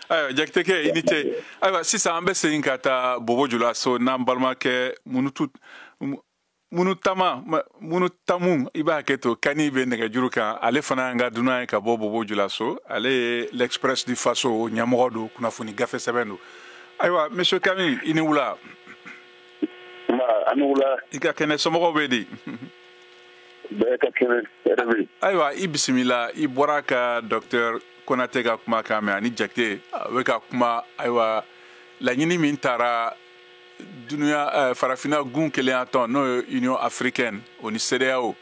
Ayiwa, Jakitekɛ, i ni ce. Ayiwa, sisan an bɛ segin ka taa Bobo Julaso n'an balimakɛ Munutu Munu tamu i b'a hakɛ to Kani bɛ nɛgɛjuru kan, ale fana y'an ka dunan ye ka bɔ Bobo Julaso, ale ye l'Express du Faso ɲɛmɔgɔ don, kunnafoni gafe sɛbɛn don. Ayiwa monsieur Kami, i ni wula. A ni wula. I ka kɛnɛ, somɔgɔw bɛ di? Bɛɛ ka kɛnɛ, hɛrɛ bɛ yen. Ayiwa, i bisimila. I bɔra ka docteur Konate ka kuma kan mɛn ani Jakite a bɛ ka kuma. Ayiwa, laɲini min taara dunuya farafinna gun kelenya tɔn, n'o ye Union africaine, o ni CEDEAO,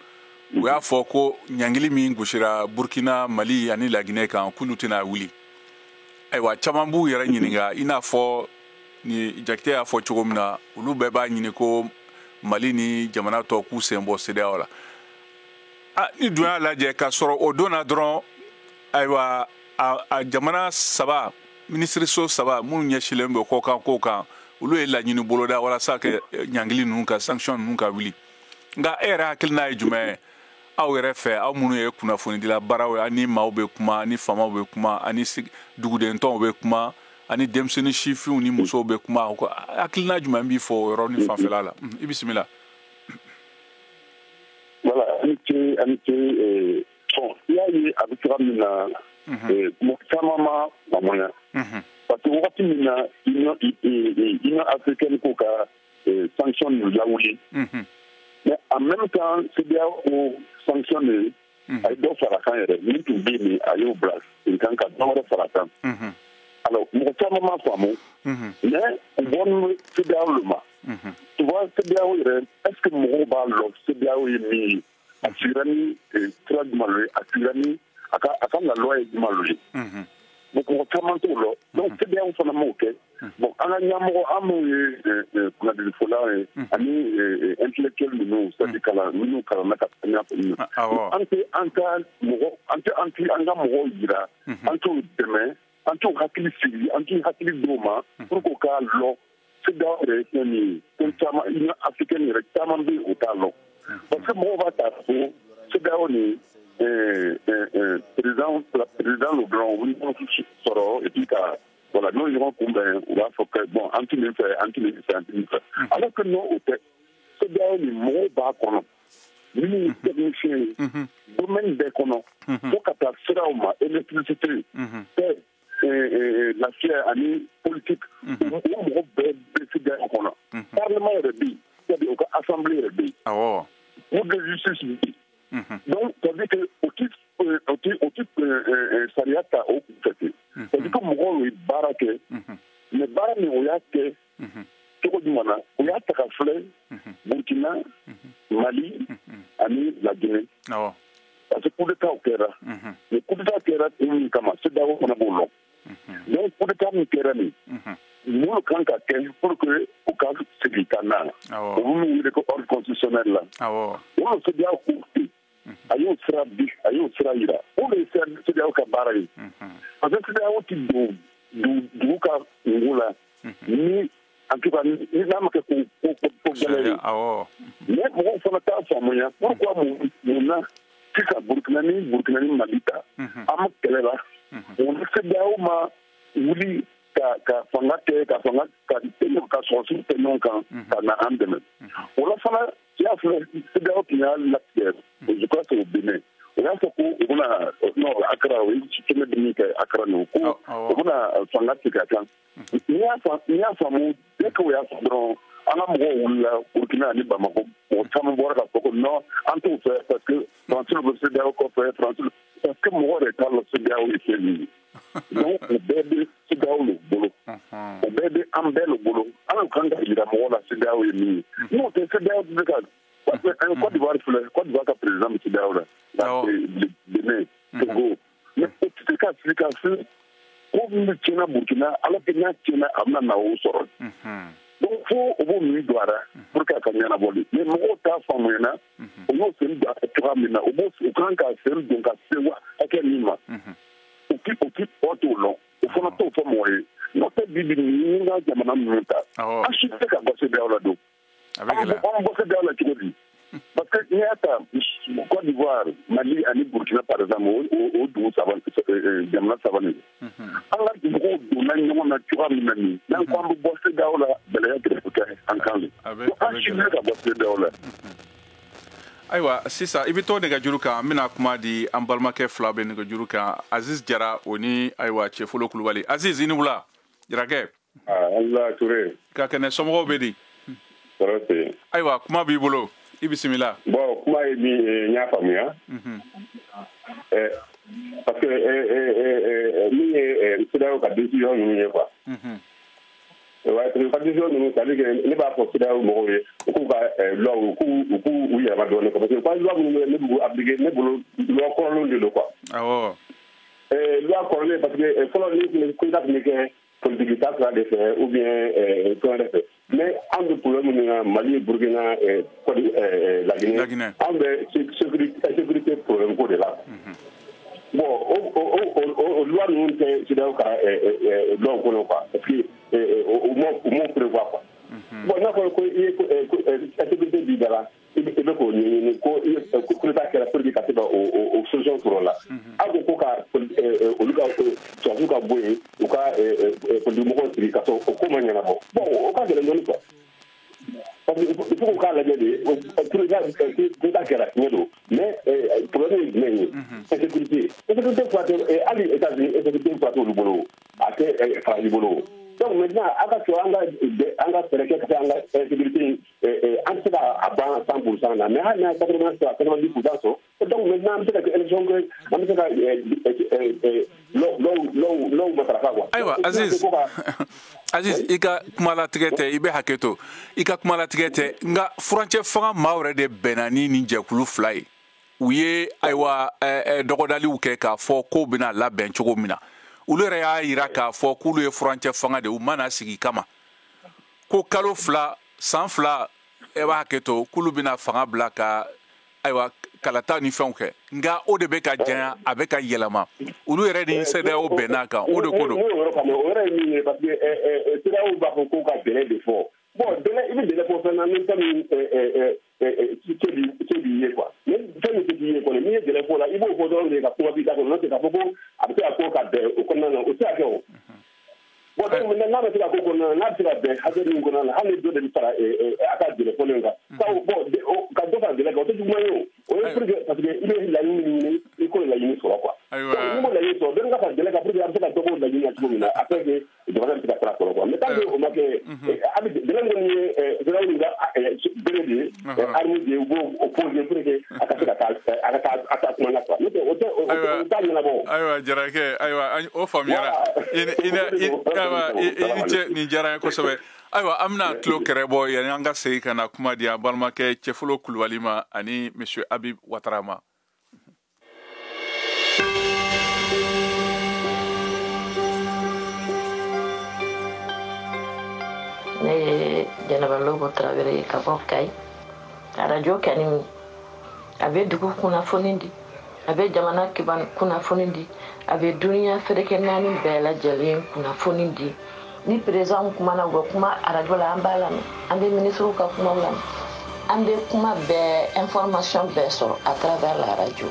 u y'a fɔ ko ɲangili min gosira Burkina, Mali ani Laginɛ kan, k'olu tɛna wuli. Ayiwa, caman b'u yɛrɛ ɲininka, i n'a fɔ ni Jakite y'a fɔ cogo min na, olu bɛɛ b'a ɲini ko Mali ni jamana tɔw k'u sen bɔ CEDEAO la. Ni dun y'a lajɛ k'a sɔrɔ o don na dɔrɔn, ayiwa, a jamana saba, minisiriso saba minnu ɲɛsinnen bɛ kɔkan kow kan, olu ye laɲini boloda walasa ka ɲangili ninnu ka sanction ninnu ka wuli. Nka e yɛrɛ hakilina ye jumɛn ye aw yɛrɛ fɛ, aw minnu ye kunnafonidila baaraw ye, ani maaw bɛ kuma, ani faamaw bɛ kuma, ani dugudentɔnw bɛ kuma, ani denmisɛnnin sifinw ni musow bɛ kuma, hakilina jumɛn b'i fɔ o yɔrɔ ni fanfɛla la? I bisimila. Voilà, ani ce. Bon, i y'a ye a bɛ cogoya min na, mɔgɔ caman ma faamuya, parce que wagati min na Union africaine ko ka sanction ninnu lawuli, mais en même temps CEDEAO ko sanction de a ye dɔ fara kan yɛrɛ, min tun bɛ yen a y'o bila sen kan ka dɔ wɛrɛ fara kan. Alors mɔgɔ caman ma faamu, mais u bɔra CEDEAO le ma. Tu vois, CEDEAO yɛrɛ, est ce que mɔgɔw b'a lɔn CEDEAO ye min ye? A sigira ni sira jumɛn lo ye? A sigira ni a ka la loi ye jumɛn lo ye? Bon, mɔgɔ caman t'o lɔn. Donc CEDEAO fana m'o kɛ. Bon, an ka ɲɛmɔgɔ, an minnu ye kunnafonidilaw ye ani intellectuel ninnu, c'est à dire kalan minnu kalanna ka taa ɲɛfɛ ninnu, an tɛ an ka mɔgɔ, an tɛ an tɛ an ka mɔgɔw yira, an t'o dɛmɛ, an t'o hakili sigi, an t'u hakili d'o ma pour que k'a lɔn CEDEAO yɛrɛ ye fɛn min ye. Fɛn caman, Union africaine yɛrɛ caman bɛ yen, o t'a lɔn, parce que mɔgɔw b'a ta ko CEDEAO ni président lo dɔrɔn, u bɛ ɲɔgɔn sɔrɔ et puis ka voilà, n'o ye ɲɔgɔn kunbɛn, u b'a fɔ que bon, an tɛ nin fɛ, an tɛ nin fɛ, an tɛ nin fɛ, alors que non, o tɛ. CEDEAO ni mɔgɔw b'a kɔnɔ minnu ye technicien ye domaine bɛɛ kɔnɔ, fo ka taa siraw ma, électricité, paix, lafiya ani politique, o mɔgɔ bɛɛ bɛ CEDEAO kɔnɔ. Parlement yɛrɛ bɛ yen, c'est-à-dire u ka assemblée yɛrɛ bɛ yen, cour de justice bɛ yen. Donc ça veut dire que o ti sariya ta o kunfɛ ten. C'est à dire que mɔgɔw ye baara kɛ, mais baara min o y'a kɛ cogo jumɛn na? O y'a ta ka filɛ Burkina, Mali ani Laginɛ, parce que coup d'état kɛra. Mais coup d'état kɛra kun min kama, CEDEAO fana b'o lɔn. Donc coup d'état min kɛra nin, mun kan ka kɛ pour que u ka segin ka na, o bɛ min wele ko ordre constitutionnel la, o de CEDEAO ko ten. A y'o sira di, a y'o sira yira, o de ye CEDEAO ka baara ye, parce que CEDEAO ti don dugu ka kungo la ni, en tout cas, ni n'a ma kɛ ko gɛlɛn ye. Mais mɔgɔw fana t'a faamuya pourquoi, mun na sisan Burkina ni Mali ta an ma kɛlɛ la, mun na CEDEAO ma wuli ka fanga kɛ, ka fanga ka ka sɔrɔsiw kɛ ɲɔgɔn kan ka na an dɛmɛ? O la fana, i y'a filɛ, CEDEAO tun y'a latigɛ, je crois que au Bénin, o y'a fɔ ko u bɛna, non, Accra, o ye sommet min kɛ Accra nin, ko u bɛna fanga tigɛ a kan. N'i y'a faamu, dès que o y'a fɔ dɔrɔn, an ka mɔgɔw wulila Burkina ani Bamakɔ, mɔgɔ caman bɔra k'a fɔ ko non, an t'o fɛ, parce que Faransi bɛ CEDEAO kɔfɛ, Faransi, parce que mɔgɔ yɛrɛ t'a lɔn CEDEAO ye fɛn min ye. Donc o bɛɛ bɛ CEDEAO le bolo, o bɛɛ bɛ an bɛɛ le bolo, an kan ka yira mɔgɔw la CEDEAO ye min ye. N'o tɛ, CEDEAO tɛ se ka, parce que Côte d'Ivoire filɛ, Côte d'Ivoire ka président bɛ CEDEAO la, Benin, Togo, mais o tɛ se ka sigi ka se ko min bɛ tiɲɛna Burkina, alors que n'a tiɲɛna a bɛna na o sɔrɔ. Donc fo o b'o min don a la pour que a ka ɲɛnabɔli, mais mɔgɔw t'a faamuyana o y'o sen don a la cogoya min na, o b'o o kan ka sen don ka se wa hakɛ min ma, o ti o t'o lɔn, o fana t'o fɔ mɔgɔ ye. N'o tɛ, bi bi ni ka jamana ninnu ta, an si tɛ se ka bɔ CEDEAO la don. An bɔ CEDEAO la cogo di? Parce que n'i y'a ta Côte d'Ivoire, Mali ani Burkina par exemple, o dugu saba, jamana saba nin, an ka mɔgɔw donna ɲɔgɔn na cogoya min na nin, n'an ko an bɛ bɔ CEDEAO la, gɛlɛya kɛrɛfɛ kɛ an kan de, an si bɛ ka bɔ CEDEAO la. Ayiwa, sisan i bɛ to nɛgɛjuru kan, n bɛna kuma di an balimakɛ fila bɛ nɛgɛjuru kan, Aziz Jara o ni ayiwa Cɛfolo Kulubali. Aziz, i ni wula Jarakɛ. Ala Ture. Ka kɛnɛ, somɔgɔw bɛ di? Tɔɔrɔ tɛ yen. Ayiwa, kuma b'i bolo, i bisimila. Bon, kuma ye min ye, n y'a faamuya. Parce que min ye CEDEAO ka décision ninnu ye quoi. Ouais, parce que ka décision ninnu, c'est à dire que ne b'a fɔ CEDEAO mɔgɔw ye, u k'u ka loi, u k'u yɛlɛma dɔɔnin quoi, parce que u ka loi minnu bɛ ne b'u appliquer, ne bolo loi kɔrɔlenw de don quoi. Awɔ. Loi kɔrɔlen, parce que fɔlɔ ni coup d'État tun bɛ kɛ politique ta sira de fɛ ou bien fɛn wɛrɛ fɛ, mais an bɛ problème min na Mali, Burkina, la Guinée, an bɛ sécurité problème ko de la. Bon, o loi ninnu tɛ CEDEAO ka loi kɔnɔ quoi, parce que u m'o prévoir quoi. Bon, n'a fɔra ko i ye insécurité b'i da la, i bɛ k'o ɲɛɲini ko coup d'État kɛra pour que ka se ka o solution sɔrɔ o la. Aw ko ka olu ka sɔrɔdasiw ka bɔ yen, u ka politique mɔgɔw sigi ka sɔrɔ o ko ma ɲɛnabɔ. Bon, o ka gɛlɛn dɔɔnin quoi. Parce que il faut k'u k'a lajɛ de, coup d'État kɛra, tiɲɛ don, mais problème ye jumɛn ye? Insécurité. Insécurité fura tɛ hali États-Unis, insécurité fura t'olu bolo, a tɛ Faransi bolo. Donc maintenant, a ka sɔrɔ an ka fɛɛrɛ kɛ ka se an ka insécurité, an tɛ se ka ban 100% na, mais hali n'a ye 80 sɔrɔ, 90% sɔrɔ. Donc maintenant, an bɛ se ka élection kɛ, an bɛ se ka lɔw matarafa quoi. Ayiwa Aziz, Aziz, i ka kumalatigɛ tɛ, i bɛ hakɛ to, i ka kumalatigɛ tɛ, nka furancɛ fanga maaw yɛrɛ de bɛnna ni nin jɛkulu fila ye. U ye ayiwa dɔgɔdaliw kɛ k'a fɔ k'o bɛna labɛn cogo min na. Olu yɛrɛ y'a yira k'a fɔ k'olu ye furancɛ fanga de, u mana sigi kama ko kalo 2, san 2, e b'a hakɛ to, k'olu bɛna fanga bila ka ayiwa kalata ni fɛnw kɛ, nka o de bɛ ka janya, a bɛ ka yɛlɛma. Olu yɛrɛ ni CEDEAO bɛnn'a kan, o de ko don. O yɔrɔ ye min ye, parce que CEDEAO b'a fɔ k'u ka délai de fɔ. Bon, délai, i bɛ délai fɔ fɛn na ni fɛn min se b'i ye quoi. Ni fɛn min se t'i ye kɔni, n'i ye délai fɔ la, i b'o fɔ dɔrɔn de ka kuma b'i da kɔnɔ, n'o tɛ k'a fɔ ko a bɛ se ka ko ka bɛn o kɔnɔna na, o tɛ se ka kɛ o. Bon, donc maintenant n'a bɛ se ka ko kɔnɔna na, n'a bɛ se ka bɛn hakɛ min kɔnɔna na, hali ni dɔ de bɛ fara a ka délai fɔlen kan. Bon, ka dɔ fara délai kan, o tɛ juguman ye o. O ye pour que, parce que i bɛ laɲini min ɲini, i k'o laɲini sɔrɔ quoi. N'i m'o laɲini sɔrɔ, dɔ ka fara délai kan pour que a bɛ se ka dɔ b'o laɲini na cogo min na, afin que jamana bɛ se ka sira sɔrɔ quoi. Mais tant que o ma kɛ, a bɛ délai min ye CEDEAO ka bere de ye, arme de ye, u b'o poser pour que a ka se ka taa a ka taa a taa kuma na quoi. N'o tɛ o tɛ o t'a ɲɛnabɔ. Ayiwa Jarakɛ, ayiwa o faamuyara. I ni ayiwa i ni ce, nin diyara n ye kosɛbɛ. Ayiwa, an bɛna tulo kɛrɛ bɔ yanni an ka segin ka na kuma di an balimakɛ Cɛfolo Kulubali ma ani monsieur Habib Ouattara ma. Ne ye Jɛnɛba Lobo Tarawele ye ka bɔ Kayi. Arajo kɛni, a bɛ dugu kunnafoni di, a bɛ jamana kunnafoni di, a bɛ duniya ferekɛ naani bɛɛ lajɛlen kunnafoni di. Ni président kumana, u bɛ kuma arajo la, an b'a lamɛn, an bɛ minisiriw ka kumaw lamɛn, an bɛ kuma bɛɛ, information bɛɛ sɔrɔ à travers la radio.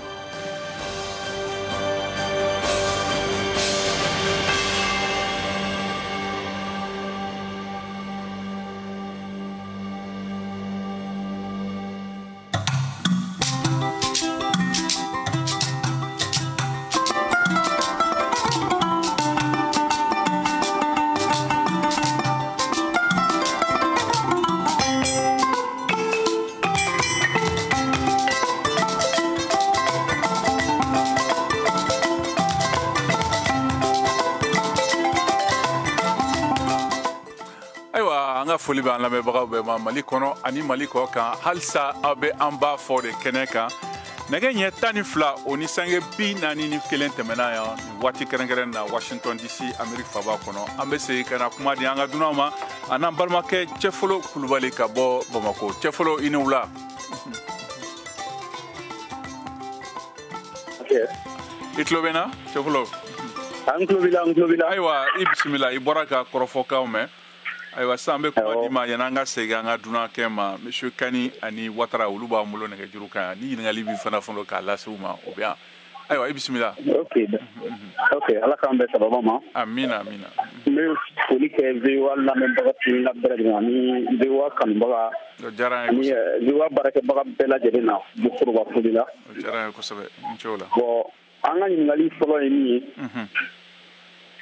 Foli b'an lamɛnbagaw bɛɛ ma Mali kɔnɔ ani Mali kɔ kan. Halisa aw bɛ an b'a fɔ de kɛnɛ kan, nɛgɛ ɲɛ 12 o ni sange 41 tɛmɛna yan nin waati kɛrɛnkɛrɛn na Washington DC, Amérique faba kɔnɔ. An bɛ segin ka na kuma di an ka dunanw ma a n'an balimakɛ Cɛfolo Kulubali ka bɔ Bamakɔ. Cɛfolo, i ni wula. I tulo bɛ n na Cɛfolo? An tulo b'i la, an tulo b'i la. Ayiwa, i bisimila, i bɔra ka kɔrɔfɔkanw mɛn. Ayiwa, sisan an bɛ kuma di ma yan'an ka segin an ka dunankɛ ma. Monsieur Kani ani Watara, olu b'an bolo nɛgɛjuru kan yan. Ni ɲininkali b'i fana fɔlɔ k'a lase u ma, o bɛ yan. Ayiwa, i bisimila. Ok, Ala k'an bɛn sababa ma. Amina, amina. N bɛ foli kɛ VOA lamɛnbaga kelenna bɛɛ lajɛlen ani VOA kanubaga. O diyara an ye. Ani VOA baarakɛbaga bɛɛ lajɛlen na foroba foli la. O diyara an ye kosɛbɛ, n ce o la. Bon, an ka ɲininkali fɔlɔ ye min ye,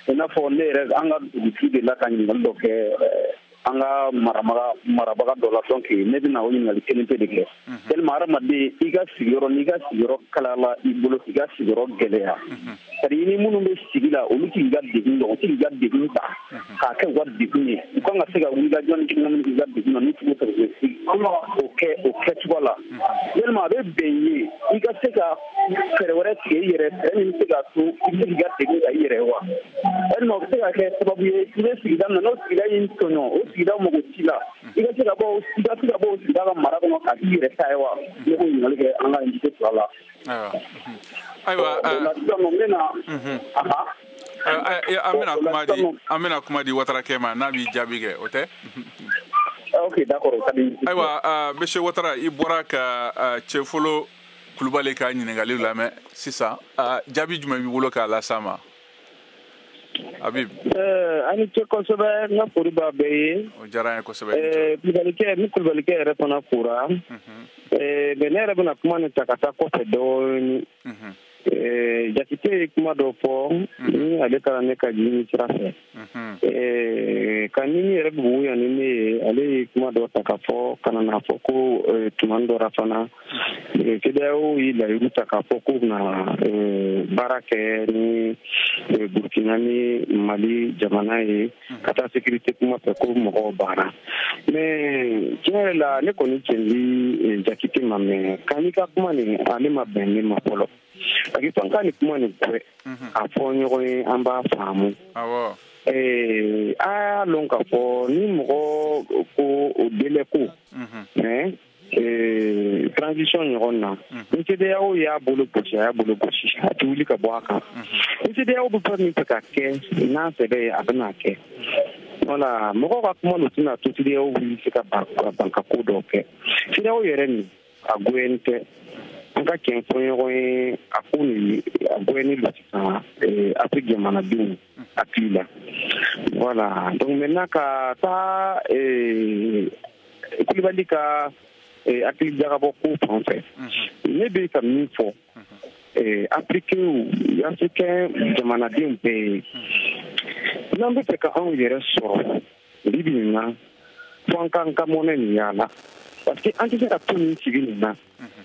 i n'a fɔ ne yɛrɛ, an ka dugutigi de la ka ɲininkali dɔ kɛ an ka marabaga dɔ la. Donc ne bɛna o ɲininkali kelen pe de kɛ. Tellement hadamaden, i ka sigiyɔrɔ, n'i ka sigiyɔrɔ kalayala i bolo, k'i ka sigiyɔrɔ gɛlɛya, c'est à dire i ni minnu bɛ sigi la, olu t'i ka degun dɔn, u t'i ka degun ta k'a kɛ u ka degun ye. U kan ka se ka wuli ka jɔ ni minnu k'i ka degun na, n'u t'u fɛ o kɛ o kɛcogo la. Yalima a bɛ bɛn ye i ka se ka fɛɛrɛ wɛrɛ tigɛ i yɛrɛ, fɛɛrɛ min bɛ se k'a to i bɛ se k'i ka degun ta i yɛrɛ wa? Walima o bɛ se ka kɛ sababu ye, i bɛ sigida min na, n'o sigida y'i tɔɲɔ, o sigida mago t'i la, i ka se ka bɔ, i ka se ka bɔ o sigida ka mara kɔnɔ k'a k'i yɛrɛ ta ye wa? Ne b'o ɲininkali kɛ an ka invité fila la. Ayiwa, o la sisan nɔ, n bɛ na. An bɛna kuma di Watarakɛ ma n'a b'i jaabi kɛ, o tɛ? Ok, d'accord, o ka di. Ayiwa, monsieur Watara, i bɔra ka Cɛfolo Kulubali ka ɲininkali lamɛn sisan. Jaabi jumɛn b'i bolo k'a las'a ma, Habib? A ni ce kosɛbɛ, n ka foli b'a bɛɛ ye. O diyara an ye kosɛbɛ. Kulubalikɛ ni kulubalikɛ yɛrɛ fana fora. Mais ne yɛrɛ bɛna kuma nin ta ka taa kɔfɛ dɔɔni. Jakite ye kuma dɔ fɔ ni ale taara ne ka ɲini sira fɛ. Ka ni min yɛrɛ bugu yan ni ne ye, ale ye kuma dɔ ta ka fɔ ka na fɔ ko tuma dɔ la fana, CEDEAO ye layiru ta k'a fɔ k'u bɛna baara kɛ ni Burkina ni Mali jamana ye ka taa sécurité kuma fɛ, ko mɔgɔw banna. Mais tiɲɛ yɛrɛ la, ne kɔni cɛn di Jakite ma, mais ka n'i ka kuma nin, ale ma bɛn ne ma fɔlɔ. Parce que f'an ka nin kuma nin kɛ k'a fɔ ɲɔgɔn ye, an b'a faamu. A y'a lɔn k'a fɔ ni mɔgɔ ko o délai ko transition ɲɔgɔn na, ni CEDEAO y'a bolo gosi, a y'a bolo gosi, a tɛ wuli ka bɔ a kan. Ni CEDEAO bɛ fɛn min fɛ ka kɛ n'a sɛbɛ ye, a bɛna kɛ. Voilà, mɔgɔw ka kuma lo tɛna to CEDEAO wuli se ka ban ka ko dɔw kɛ. CEDEAO yɛrɛ nin, a goyɛni tɛ. An ka tiɲɛ fɔ ɲɔgɔn ye, a ko nin, a goyɛni lo sisan Afrique jamanadenw hakili la. Voilà, donc maintenant ka taa Kulibali ka hakili jagabɔ ko fan fɛ, ne bɛ ka min fɔ Africain jamanadenw bɛɛ ye, n'an bɛ fɛ ka anw yɛrɛ sɔrɔ bi bi in na, fo an k'an ka mɔnɛ nin yaala. Parce que an tɛ se ka to nin sigi nin na,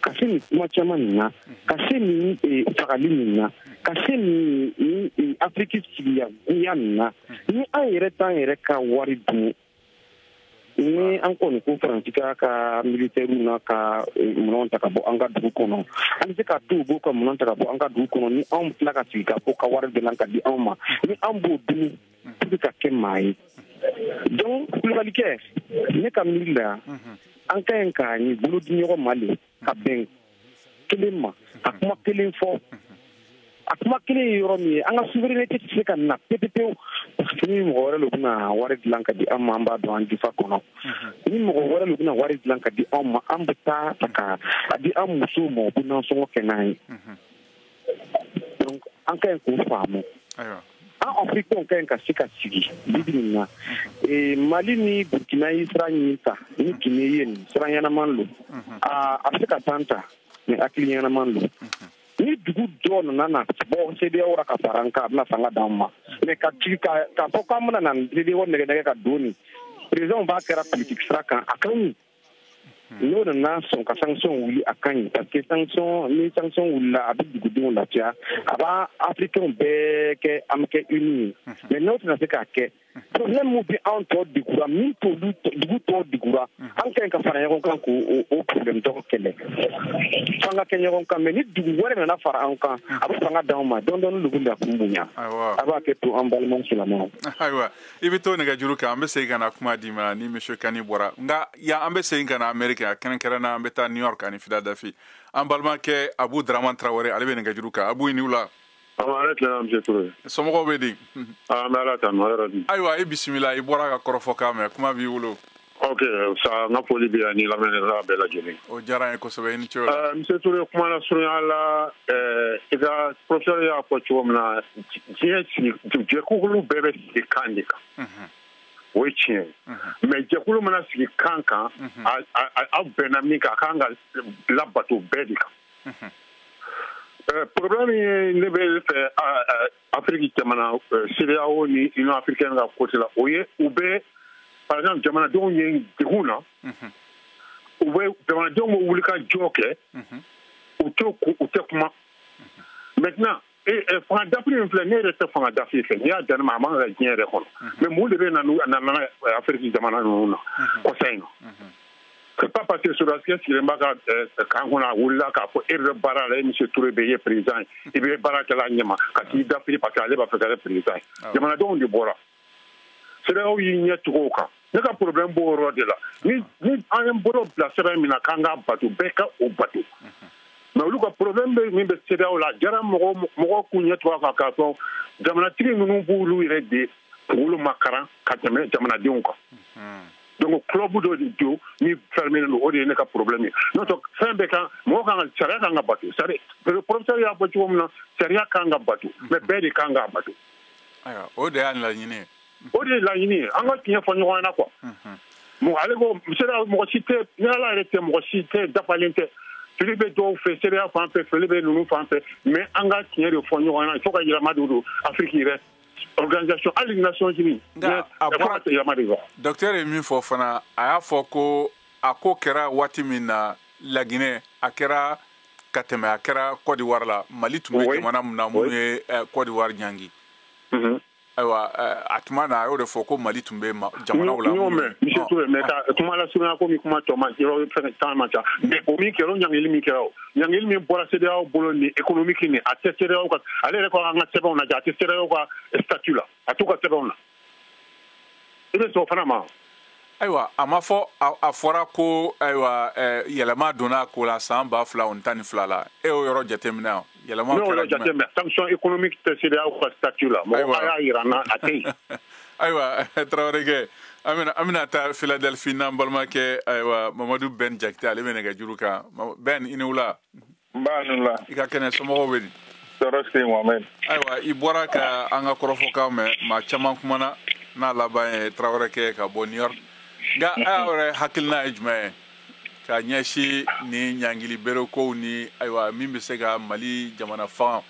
ka se nin kuma caman nin na, ka se nin fagali nin na, ka se nin Afiriki sigiya goya nin na, ni an yɛrɛ t'an yɛrɛ ka wari dun. Ni an kɔni ko Faransi ka militaires n'a ka minɛnw ta ka bɔ an ka dugu kɔnɔ, an bɛ se ka to u b'u ka minɛnw ta ka bɔ an ka dugu kɔnɔ, ni anw tila ka sigi ka fɔ ka wari dilan ka di anw ma, ni an b'o dun pour que ka kɛ maa ye. Donc Kulubalikɛ, ne ka miiri la, an ka ɲi ka nin bolo di ɲɔgɔn ma le, ka bɛn kelen ma, ka kuma kelen fɔ. A kuma kelen ye yɔrɔ min ye, an ka souveraineté tɛ se ka na pewu pewu. Ni mɔgɔ wɛrɛ de bɛna wari dilan ka di an ma, an b'a dɔn an jufa kɔnɔ. Ni mɔgɔ wɛrɛ de bɛna wari dilan ka di anw ma, an bɛ taa ta ka a di an musow ma, u bɛ nasɔngɔ kɛ n'an ye. Donc an ka ɲi k'o faamu. An Africains ka ɲi ka se ka sigi bi bi in na. Mali ni Burkina ye sira ɲini ta ni Guinée ye, nin sira ɲɛnaman don. A bɛ se ka tan ta, mais hakili ɲɛnaman don. Ni dugu dɔ nana na bɔ CEDEAO la ka fara an kan, a bɛna fanga d'an ma. Mais ka ci k'a fɔ k'an bɛna na CEDEAO nɛgɛ nɛgɛ ka don nin, président b'a kɛra politique sira kan, a ka ɲi. N'o nana sɔn ka sanction wuli, a ka ɲi, parce que sanction, ni sanction wulila, a bɛ dugudenw lafiya, a b'a Africains bɛɛ kɛ an bɛ kɛ uni ye. Mais n'o tɛna se k'a kɛ, problème min bɛ anw tɔ degura, min t'olu dugu tɔ degura, an ka ɲi ka fara ɲɔgɔn kan k'o o problème tɔgɔ kɛlɛ. F'an ka kɛ ɲɔgɔn kan, mais ni dugu wɛrɛ nana fara an kan, a bɛ fanga d'anw ma dɔɔni dɔɔni, dugu la kun bonya. A b'a kɛ to an balimaw silamɛw. Ayiwa, i bɛ to nɛgɛjuru kan, an bɛ segin ka na kuma d'i ma ni monsieur Kani bɔra. Nka yan, an bɛ segin ka na Amérique, a kɛrɛnkɛrɛnna an bɛ taa New York ani Philadelphie. An balimakɛ Abu Daraman Tarawele, ale bɛ nɛgɛjuru kan. Abu, i ni wula. An tilenna monsieur Touré. Somɔgɔw bɛ di? An bɛ Ala tanu hɛrɛ di. Ayiwa i bisimila, i bɔra ka kɔrɔfɔkan mɛn, kuma b'i bolo. Ok, sa n ka foli bɛ yan ni lamɛnnikɛla bɛɛ lajɛlen. O diyara n ye kosɛbɛ, i ni ce o la. Monsieur Touré, kuma lasurunya la, i ka professeur y'a fɔ cogo min na, diɲɛ sigi jɛkulu bɛɛ bɛ sigi kan de kan. O ye tiɲɛ ye. Mais jɛkulu mana sigi kan kan, aw bɛnna min kan, a kan ka labato bɛɛ de kan. Problème ye ne bɛ fɛ Afrique jamana CEDEAO ni Union africaine ka côté la, o ye u bɛ par exemple jamanadenw ye degun na, u bɛ jamanadenw bɛ wuli ka jɔ kɛ, u tɛ kuma. Maintenant fanga dafiri min filɛ, ne yɛrɛ tɛ fanga dafiri fɛ, n'i y'a dan ne ma a man kan ka diɲɛ yɛrɛ kɔnɔ. Mais mun de bɛ na nana Afrique jamana ninnu na kɔsa in na? C'est pas parce que sɔrɔdasikɛ sigilen b'a ka kan kɔnɔ, a wulila k'a fɔ e bɛ baara la, e monsieur Touré bɛ e ye président ye, i bɛ baara kɛla ɲɛma ka t'i dafiri parce que ale b'a fɛ ka kɛ président ye. Jamanadenw de bɔra. CEDEAO y'i ɲɛ tugu o kan. Ne ka problème b'o yɔrɔ de la. Ni an ye bolo bila sɛbɛn min na k'an k'a bato, bɛɛ ka o bato. Mais olu ka problème bɛ min bɛ CEDEAO la, a diyara mɔgɔw k'u ɲɛ tugu a kan k'a fɔ jamanatigi ninnu b'olu yɛrɛ de kunkolo makaran ka tɛmɛ jamanadenw kan. Donc club dɔ de don min fermé don, o de ye ne ka problème ye. N'o tɛ fɛn bɛɛ kan, mɔgɔ kan ka sariya kan ka bato. Sariya, professeur y'a fɔ cogo min na, sariya kan ka bato, mais bɛɛ de kan k'a bato. Ayiwa, o de y'a laɲini ye. O de ye laɲini ye, an ka tiɲɛ fɔ ɲɔgɔn ɲɛna quoi. Mɔgɔ ale ko CEDEAO mɔgɔ si tɛ, ni Ala yɛrɛ tɛ, mɔgɔ si tɛ dafalen tɛ. Fili bɛ dɔw fɛ CEDEAO fan fɛ, fili bɛ ninnu fan fɛ, mais an ka tiɲɛ de fɔ ɲɔgɔn ɲɛna. Il faut ka yɛlɛma de don Afrique yɛrɛ organisation, hali Nations Unies. Nka a bɔra docteur ye min fɔ fana, a y'a fɔ ko a ko kɛra waati min na Laginɛ, a kɛra ka tɛmɛ, a kɛra Côte d'Ivoire la, Mali tun bɛ jamana min na minnu ye Côte d'Ivoire ɲangi. Ayiwa, a tuma na a y'o de fɔ ko Mali tun bɛ jamanaw la. N y'o mɛn monsieur Touré, mais ka kuma lasurunya komi kuma tɔ ma yɔrɔ fɛn temps man ca. Mais o min kɛra, o ɲangili min kɛra, o ɲangili min bɔra CEDEAO bolo ni économique ni, a tɛ CEDEAO ka, ale yɛrɛ ko an ka sɛbɛnw lajɛ, a tɛ CEDEAO ka statut la, a t'u ka sɛbɛnw na. I bɛ sɔn o fana ma? Ayiwa, a ma fɔ, a fɔra ko ayiwa yɛlɛma donna a ko la san 2012 la. E y'o yɔrɔ jateminɛ wa? Yɛlɛma kɛra jumɛn? Ne sanction économique tɛ CEDEAO ka statut la. Mɔgɔ a y'a yira n na, a tɛ yen. Ayiwa, Tarawelekɛ, an bɛna taa Philadelphie n'an balimakɛ ayiwa Mamadu Ben Jakite, ale bɛ nɛgɛjuru kan. Ben, i ni wula. N b'a ni wula. I ka kɛnɛ, somɔgɔw bɛ di? Tɔɔrɔ si tɛ yen Mohamɛd. Ayiwa, i bɔra ka an ka kɔrɔfɔkan mɛn, maa caman kumana n'a laban ye Tarawelekɛ ka bɔ New York. Nka a yɛrɛ hakilina ye jumɛn ye ka ɲɛsin ni ɲangili berekow ni ayiwa min bɛ se ka Mali jamana fan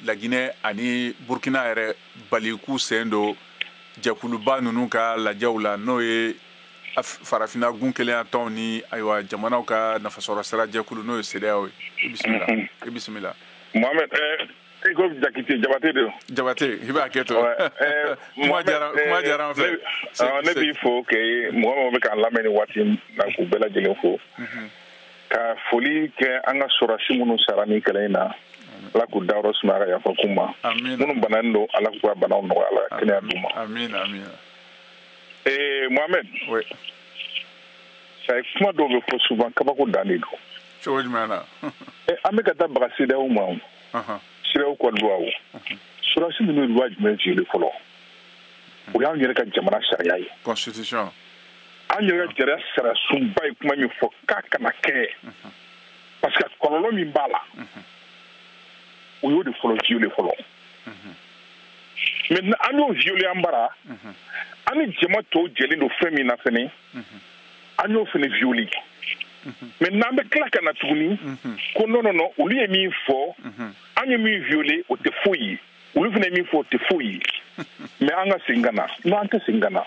Laginɛ ani Burkina yɛrɛ bali k'u sen don jɛkuluba ninnu ka lajɛw la, n'o ye farafinna gun kelenya tɔnw ni ayiwa jamanaw ka nafasɔrɔ sira jɛkulu, n'o ye CEDEAO ye. I bisimila, i bisimila. Mohamed, i ko Jakite, Jabate de don. Jabate, i b'a kɛ to. Kuma diyara an fɛ. Ne b'i fo k'e mɔgɔ mɔgɔ bɛ k'an lamɛn nin waati na, k'u bɛɛ lajɛlen fo. Ka foli kɛ an ka sɔrɔdasi minnu sara nin kɛlɛ in na. Ala k'u dayɔrɔ sumaya ka yafa k'u ma. Minnu bananen don, Ala k'u ka banaw nɔgɔya, Ala ka kɛnɛya d'u ma. Amina, amina. Mohamed. Oui. Kuma dɔw bɛ fɔ souvent, kabako dan de don. Cogo jumɛn na? An bɛ ka taa baga CEDEAO ma. CEDEAO ka loi o. Sɔrɔdasi ninnu ye loi jumɛn violé fɔlɔ? O y'anw yɛrɛ ka jamana sariya ye. Constitution. An yɛrɛ ka sariya sunba ye kuma min fɔ k'a kana kɛ. Parce que kɔlɔlɔ min b'a la, o y'o de fɔlɔ violé fɔlɔ. Maintenant an y'o violé an bara, an ni jama tɔw jɛlen don fɛn min na fɛnɛ, an y'o fɛnɛ violé. Maintenant an bɛ tila ka na tuguni ko non non non, olu ye min fɔ, an ye min violé, o tɛ foyi ye, olu fana ye min fɔ, o tɛ foyi ye. Mais an ka segin ka na, non, an tɛ segin ka na.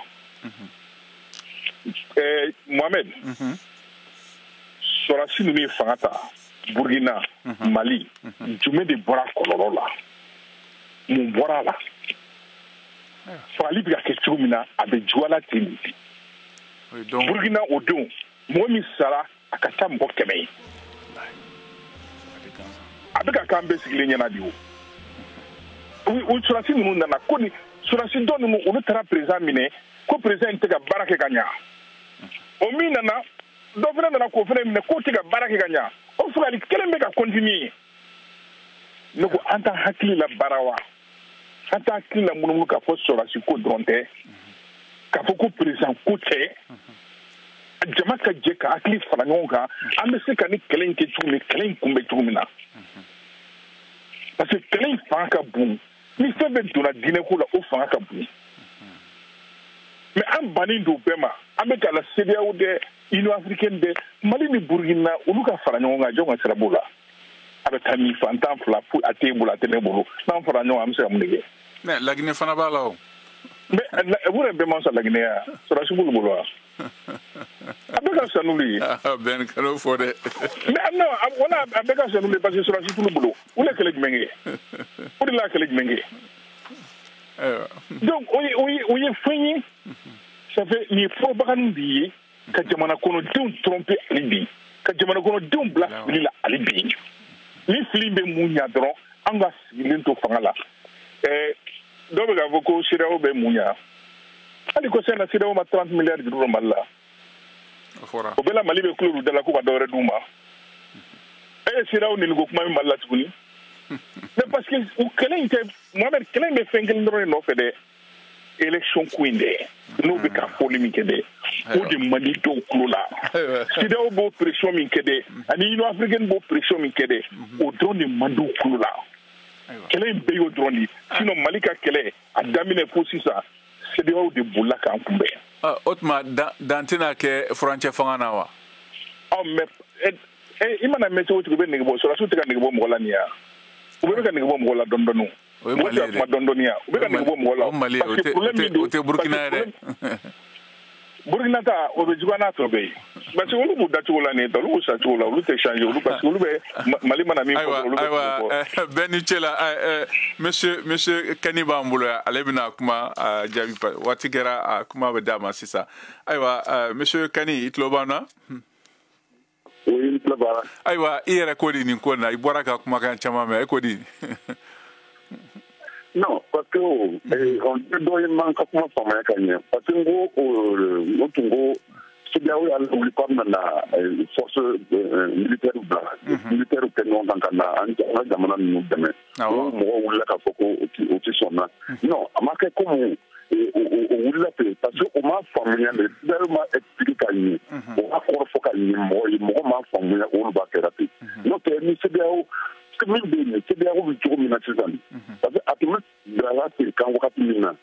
Mohamed, sɔrɔdasi ninnu ye fanga ta Burkina, Mali, jumɛn de bɔra kɔlɔlɔ la? Mun bɔra a la? Fagali bɛ ka kɛ cogo min na, a bɛ juguya la ten de. Burkina o don, mɔgɔ min sara, a ka ca mɔgɔ 100 ye. A bɛ ka k'an bɛɛ sigilen ɲɛna de o. O sɔrɔdasi ninnu nana ko ni sɔrɔdasi dɔ ninnu, olu taara président minɛ ko président in tɛ ka baara kɛ ka ɲa. O min nana, dɔ fana nana k'o fana minɛ k'o tɛ ka baara kɛ ka ɲa. O fagali kelen bɛ ka continuer. Ne ko an t'an hakili la baara wa? An t'an hakili la munumunu k'a fɔ sɔrɔdasi ko dɔrɔn tɛ, k'a fɔ ko président ko tɛ. Jama ka jɛ ka hakili fara ɲɔgɔn kan, an bɛ se ka ni kɛlɛ in kɛ cogo min, kɛlɛ in kunbɛ cogo min na. Parce que kɛlɛ in fanga ka bon. Ni fɛn bɛɛ donna diinɛ ko la, o fanga ka bon. Mais an bannen don bɛɛ ma. An bɛ ka la CEDEAO dɛ, Union africaine dɛ, Mali ni Burukina, olu ka fara ɲɔgɔn kan, jɔn ka sira b'o la? A bɛ taa min fan tan fila foyi a t'e bolo, a tɛ ne bolo. N'an fara ɲɔgɔn kan, an bɛ se ka mun de kɛ? Mais Laginɛ fana b'a la o. Mais u yɛrɛ bɛɛ ma sɔn Laginɛ ya, sɔrɔdasi b'olu bolo wa? A bɛɛ ka fisa n'olu ye. Bɛn kan'o fɔ dɛ. Mais non, wala a bɛɛ ka fisa n'olu ye parce que sɔrɔdasi t'olu bolo. Olu ye kɛlɛ jumɛn kɛ? O de la kɛlɛ jumɛn kɛ? Donc o ye fɛn ye, ça fait nin ye propagande de ye ka jamana kɔnɔdenw tromper hali bi, ka jamana kɔnɔdenw bila fili la hali bi. Ni fili bɛ mun ɲa dɔrɔn, an ka sigilen to fanga la. Dɔw bɛ k'a fɔ ko CEDEAO bɛ mun ɲa? Hali ko sɛn na, CEDEAO ma 30 milliards juru don Mali la. O bɛɛ la, Mali bɛ kulo da la ko ka dɔ wɛrɛ d'u ma. E ye CEDEAO neliko kuma min Mali la tuguni? Mais parce que u kɛlɛ in tɛ, Mohamed, kɛlɛ in bɛ fɛn kelen dɔrɔn de nɔfɛ dɛ, élection ko in dɛ. N'o bɛ ka fɔli min kɛ dɛ, o de man di dɔw tulo la. CEDEAO b'o pression min kɛ dɛ, ani Union africaine b'o pression min kɛ dɛ, o dɔrɔn de man di u tulo la. Kɛlɛ in bɛɛ y'o dɔrɔn de ye. Sinon Mali ka kɛlɛ a daminɛ fo sisan, CEDEAO de bolila k'an kunbɛn. O tuma, dan tɛna kɛ furancɛ fanga na wa? Ɔ, mais i mana mɛn cogo o cogo, i bɛ nege bɔ. Sɔrɔdasiw tɛ ka nege bɔ mɔgɔ la nin ya? U bɛɛ bɛ ka nege bɔ mɔgɔ la dɔɔni dɔɔni. Mɔgɔ tɛ ka kuma dɔɔni dɔɔni ya? U bɛ ka nege bɔ mɔgɔ la. O Mali, o tɛ Burukina ye dɛ. Burukina ta, o bɛ juguya n'a tɔ bɛɛ ye, parce que olu b'u dacogo la nin ye, olu b'u sa cogo la, olu tɛ changer olu, parce que olu bɛ Mali mana min fɔ, olu bɛ. Ayiwa, bɛɛ ni ce la. Monsieur Kani b'an bolo yan, ale bɛna kuma jaabi. Waati kɛra, a kuma bɛ d'a ma sisan. Ayiwa, monsieur Kani, i tulo b'an na? Oui, n tulo b'a la. Ayiwa, i yɛrɛ ko di nin ko in na? I bɔra ka kumakan caman mɛn, e ko di? Non, parce que on dɔ ye man ka kuma faamuya ka ɲɛ, parce que n ko o tun ko CEDEAO y'a lawuli k'a bɛna na force militaire bila, militaire kɛ ɲɔgɔn kan ka na an ka jamana ninnu dɛmɛ. O mɔgɔw wulila k'a fɔ ko o tɛ sɔn na. Non, a ma kɛ komi o wulila ten, parce que o ma faamuya de. CEDEAO ma expliquer ka ɲɛ, o ma kɔrɔ fɔ ka ɲɛ mɔgɔ ye, mɔgɔ ma faamuya, olu b'a kɛra ten. N'o tɛ, ni CEDEAO min bɛ yen, CEDEAO bɛ cogo min na sisan, parce que a tun bɛ bilala ten kan wagati min na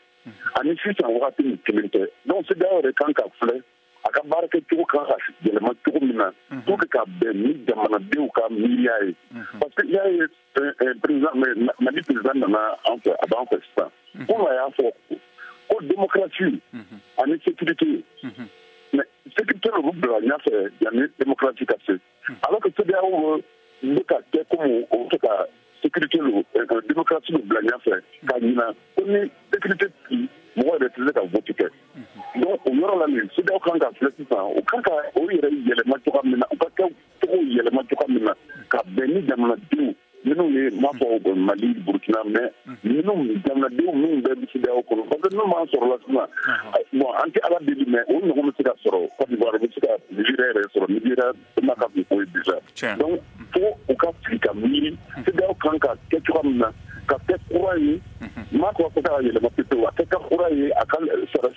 ani sisan wagati min kelen tɛ. Donc CEDEAO yɛrɛ kan ka filɛ a ka baara kɛcogo kan ka yɛlɛma cogo min na pour que ka bɛn ni jamanadenw ka miiriya ye. Parce que i y'a ye, président Mali, président nana an fɛ, a b'an fɛ sisan, komi a y'a fɔ ko démocratie ani sécurité, mais sécurité de bɛ bila ɲɛfɛ yanni démocratie ka se, alors que CEDEAO bɛ ka kɛ komi o bɛ ka sécurité lo, démocratie lo bila ɲɛfɛ ka ɲina ko ni sécurité mɔgɔ yɛrɛ tɛ se ka vote kɛ. Donc o yɔrɔ la nin, CEDEAO kan ka filɛ sisan, o kan ka o yɛrɛ yɛlɛma cogoya min na, u ka kɛ cogo yɛlɛma cogoya min na ka bɛn ni jamanadenw minnu ye, n m'a fɔ Mali, Burukina, mais minnu jamanadenw minnu bɛɛ bɛ CEDEAO kɔnɔ, parce que n'o m'an sɔrɔ la sisan, bon, an tɛ Ala deli, mais o ɲɔgɔn bɛ se ka sɔrɔ Côte d'Ivoire, bɛ se ka Nigéria yɛrɛ sɔrɔ, Nigéria n'a ka bon ko ye déjà. Donc fo u ka sigi ka miiri CEDEAO kan ka kɛ cogoya min na ka kɛ kura ye. N m'a fɔ ko ka yɛlɛma pepewu, a kɛ ka kura ye, a ka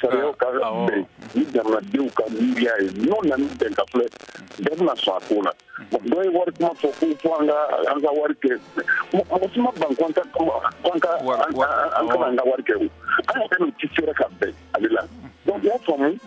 sariyaw ka bɛn ni jamanadenw ka miiriya ye. N'o nana bɛn ka filɛ, bɛɛ bɛna sɔn a ko la. Dɔ ye wari kuma fɔ ko fo an ka wari kɛ, mɔgɔ si ma ban ko an ka an kana an ka wari kɛ. O an yɛrɛ n'o ti sera ka bɛn ale la. Donc i y'a faamu,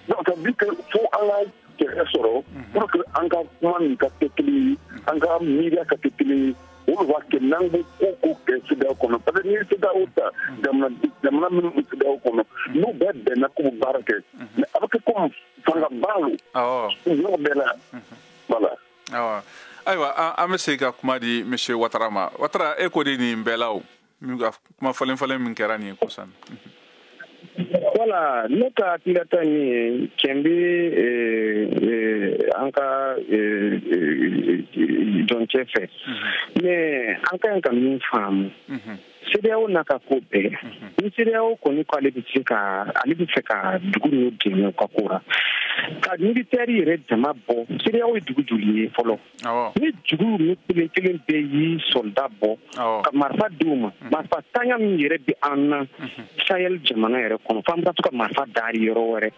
donc ça veut dire que fo an ka kɛlɛ sɔrɔ pour que an ka kuma nin ka kɛ kelen ye, an ka miiriya ka kɛ kelen ye. O de b'a kɛ n'an ko ko kɛ CEDEAO kɔnɔ, parce que n'i ye CEDEAO ta, jamana minnu bɛ CEDEAO kɔnɔ, n'u bɛɛ bɛnna k'u bɛ baara kɛ, mais a bɛ kɛ komi fangaba lo yɔrɔ bɛɛ la, voilà. Ayiwa, an bɛ segin ka kuma di monsieur Watara ma. Watara, e ko di nin bɛɛ la, o kuma falen falen min kɛra nin ye kɔsan? Voilà, ne ka hakilinata min ye, tiɲɛ bɛ an ka jɔncɛ fɛ, mais an ka ɲi ka min faamu, CEDEAO n'a ka ko bɛɛ, ni CEDEAO kɔni ko ale bɛ se ka, ale bɛ fɛ ka dugu ninnu dɛmɛ u ka ko la. Ka militaire yɛrɛ jama bɔ, CEDEAO ye dugu joli ye fɔlɔ? Ni dugu ninnu kelen kelen bɛɛ y'i soldat bɔ ka marifa di u ma, marifa tanya min yɛrɛ bɛ an na Sahel jamana yɛrɛ kɔnɔ, f'an bɛ to ka marifa dari yɔrɔ wɛrɛ.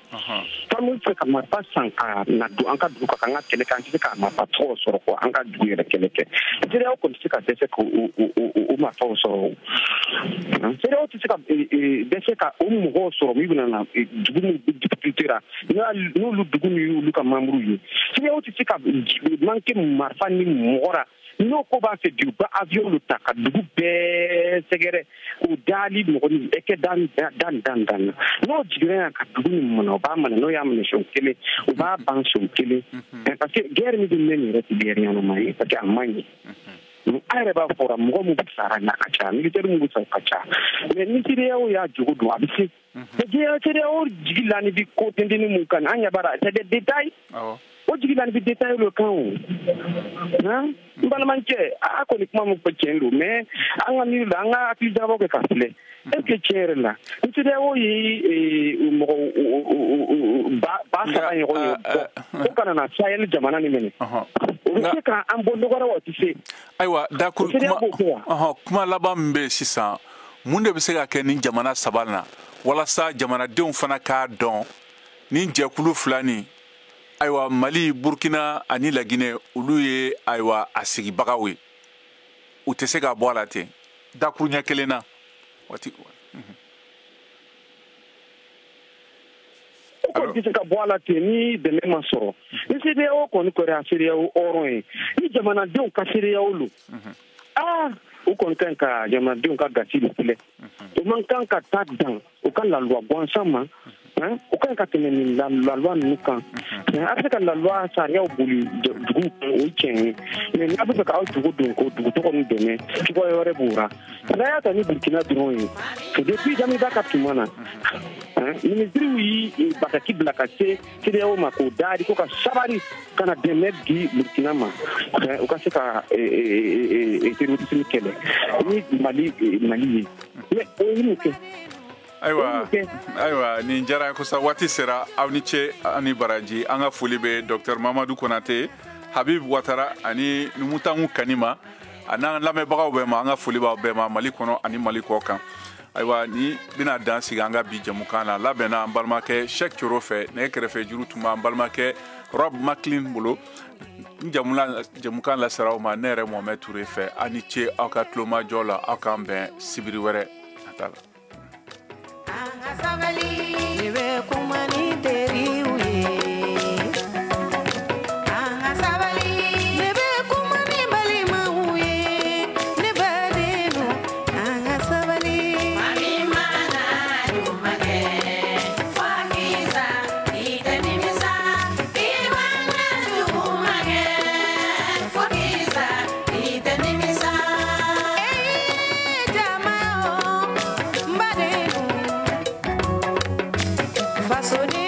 F'an bɛ fɛ ka marifa san ka na don an ka dugu kan, k'an ka kɛlɛ kɛ, an tɛ se ka marifa tɔgɔ sɔrɔ ko an ka dugu yɛrɛ kɛlɛ kɛ. CEDEAO kɔni tɛ se ka dɛsɛ k'o marifaw sɔrɔ. CEDEAO tɛ se ka dɛsɛ ka o mɔgɔw sɔrɔ min bɛna na dugu min bɛ difficulté la, n'olu dugu min y'olu ka membre ye. CEDEAO tɛ se ka manquer marifa ni mɔgɔ la. N'o ko b'a fɛ bi, u ka avion de ta ka dugu bɛɛ sɛgɛrɛ k'o dali mɔgɔ ni ɛkɛ dan dan dan dan. N'o jiginna yan ka dugu nin minɛ, u b'a minɛ, n'o y'a minɛ siɲɛ kelen, u b'a ban siɲɛ kelen. Parce que guerre min bɛ mɛn nin yɛrɛ tɛ guerre ɲɛnama ye, parce que a man ɲi. A yɛrɛ b'a fɔra mɔgɔ min sara n'a ka ca, militaire min sara ka ca, mais ni CEDEAO y'a jogo don, a bɛ se. Mais CEDEAO jigi lani bi ko tenteni mun kan, an ɲɛ b'a la, c'est des détails. O jigi lani bi détail le kan o. N balimakɛ, a kɔni kuma min fɔ tiɲɛ don, mais an ka miiri la, an ka hakili jagabɔ kɛ ka filɛ. Est-ce que tiɲɛ yɛrɛ la ni CEDEAO ye mɔgɔ ba saba ɲɔgɔn ye ko kana na Sahel jamana nin minɛ, o bɛ se k'an bɔ nɔgɔ la wa, o tɛ se? Ayiwa, dakuru kuma laban min bɛ yen sisan, mun de bɛ se ka kɛ nin jamana saba na walasa jamanadenw fana k'a dɔn nin jɛkulu fila nin, ayiwa, Mali, Burkina ani Laginɛ, olu ye ayiwa a sigibagaw ye, u tɛ se ka bɔ a la ten dakuru ɲɛ kelen na waati? O kɔni tɛ se ka bɔ a la ten ni dɛmɛ ma sɔrɔ. Ni CEDEAO kɔni kɛra CEDEAO hɔrɔn ye, ni jamanadenw ka CEDEAO lo, u kɔni ka ɲi ka jamanadenw ka gasi de filɛ. U man kan ka taa dan u ka laluwa gansan ma, u ka ɲi ka tɛmɛ nin laluwa ninnu kan. A bɛ se ka laluwa sariyaw boli dugu kan, o ye tiɲɛ ye, mais n'a bɛ fɛ k'aw dugu don k'o dugu tɔgɔ ninnu dɛmɛ, cogoya wɛrɛ b'o la. N'a y'a ta ni Burkina dɔrɔn ye, depuis Damiba ka tuma na, minisiriw y'i bataki bila ka se CEDEAO ma k'o dari ko ka sabari ka na dɛmɛ di Burkina ma, u ka se ka terrorisme kɛlɛ ni Mali ye. Mais o ye mun kɛ? Ayiwa, nin diyara kosɛbɛ. Waati sera, aw ni ce ani baraji. An ka foli bɛ Dr Mamadu Konate, Habib Watara ani Numutangu Kanima, a n'an lamɛnbagaw bɛɛ ma. An ka foli b'aw bɛɛ ma Mali kɔnɔ ani Mali kɔ kan. Ayiwa, ni bɛna dan sigi an ka bi jɛmukan na, labɛnna an balimakɛ Cheikh Coro fɛ, nɛgɛ kɛrɛfɛ juru tun b'an balimakɛ Rob Maclean bolo. N jɛmukan lasera aw ma ne yɛrɛ Mohamed Touré fɛ. Aw ni ce aw ka tulomajɔ la, aw k'an bɛn sibiri wɛrɛ nata la. Ne bɛ kuma ni teriw ye, an ka sabali. Ne bɛ kuma ni balimaw ye, ne badenw, an ka sabali. Mami mana ɲuman kɛ, fo k'i sa, i tɛ nimisa. I mana juguman kɛ, fo k'i sa, i tɛ nimisa. Ee jama o, n badenw. Faso ni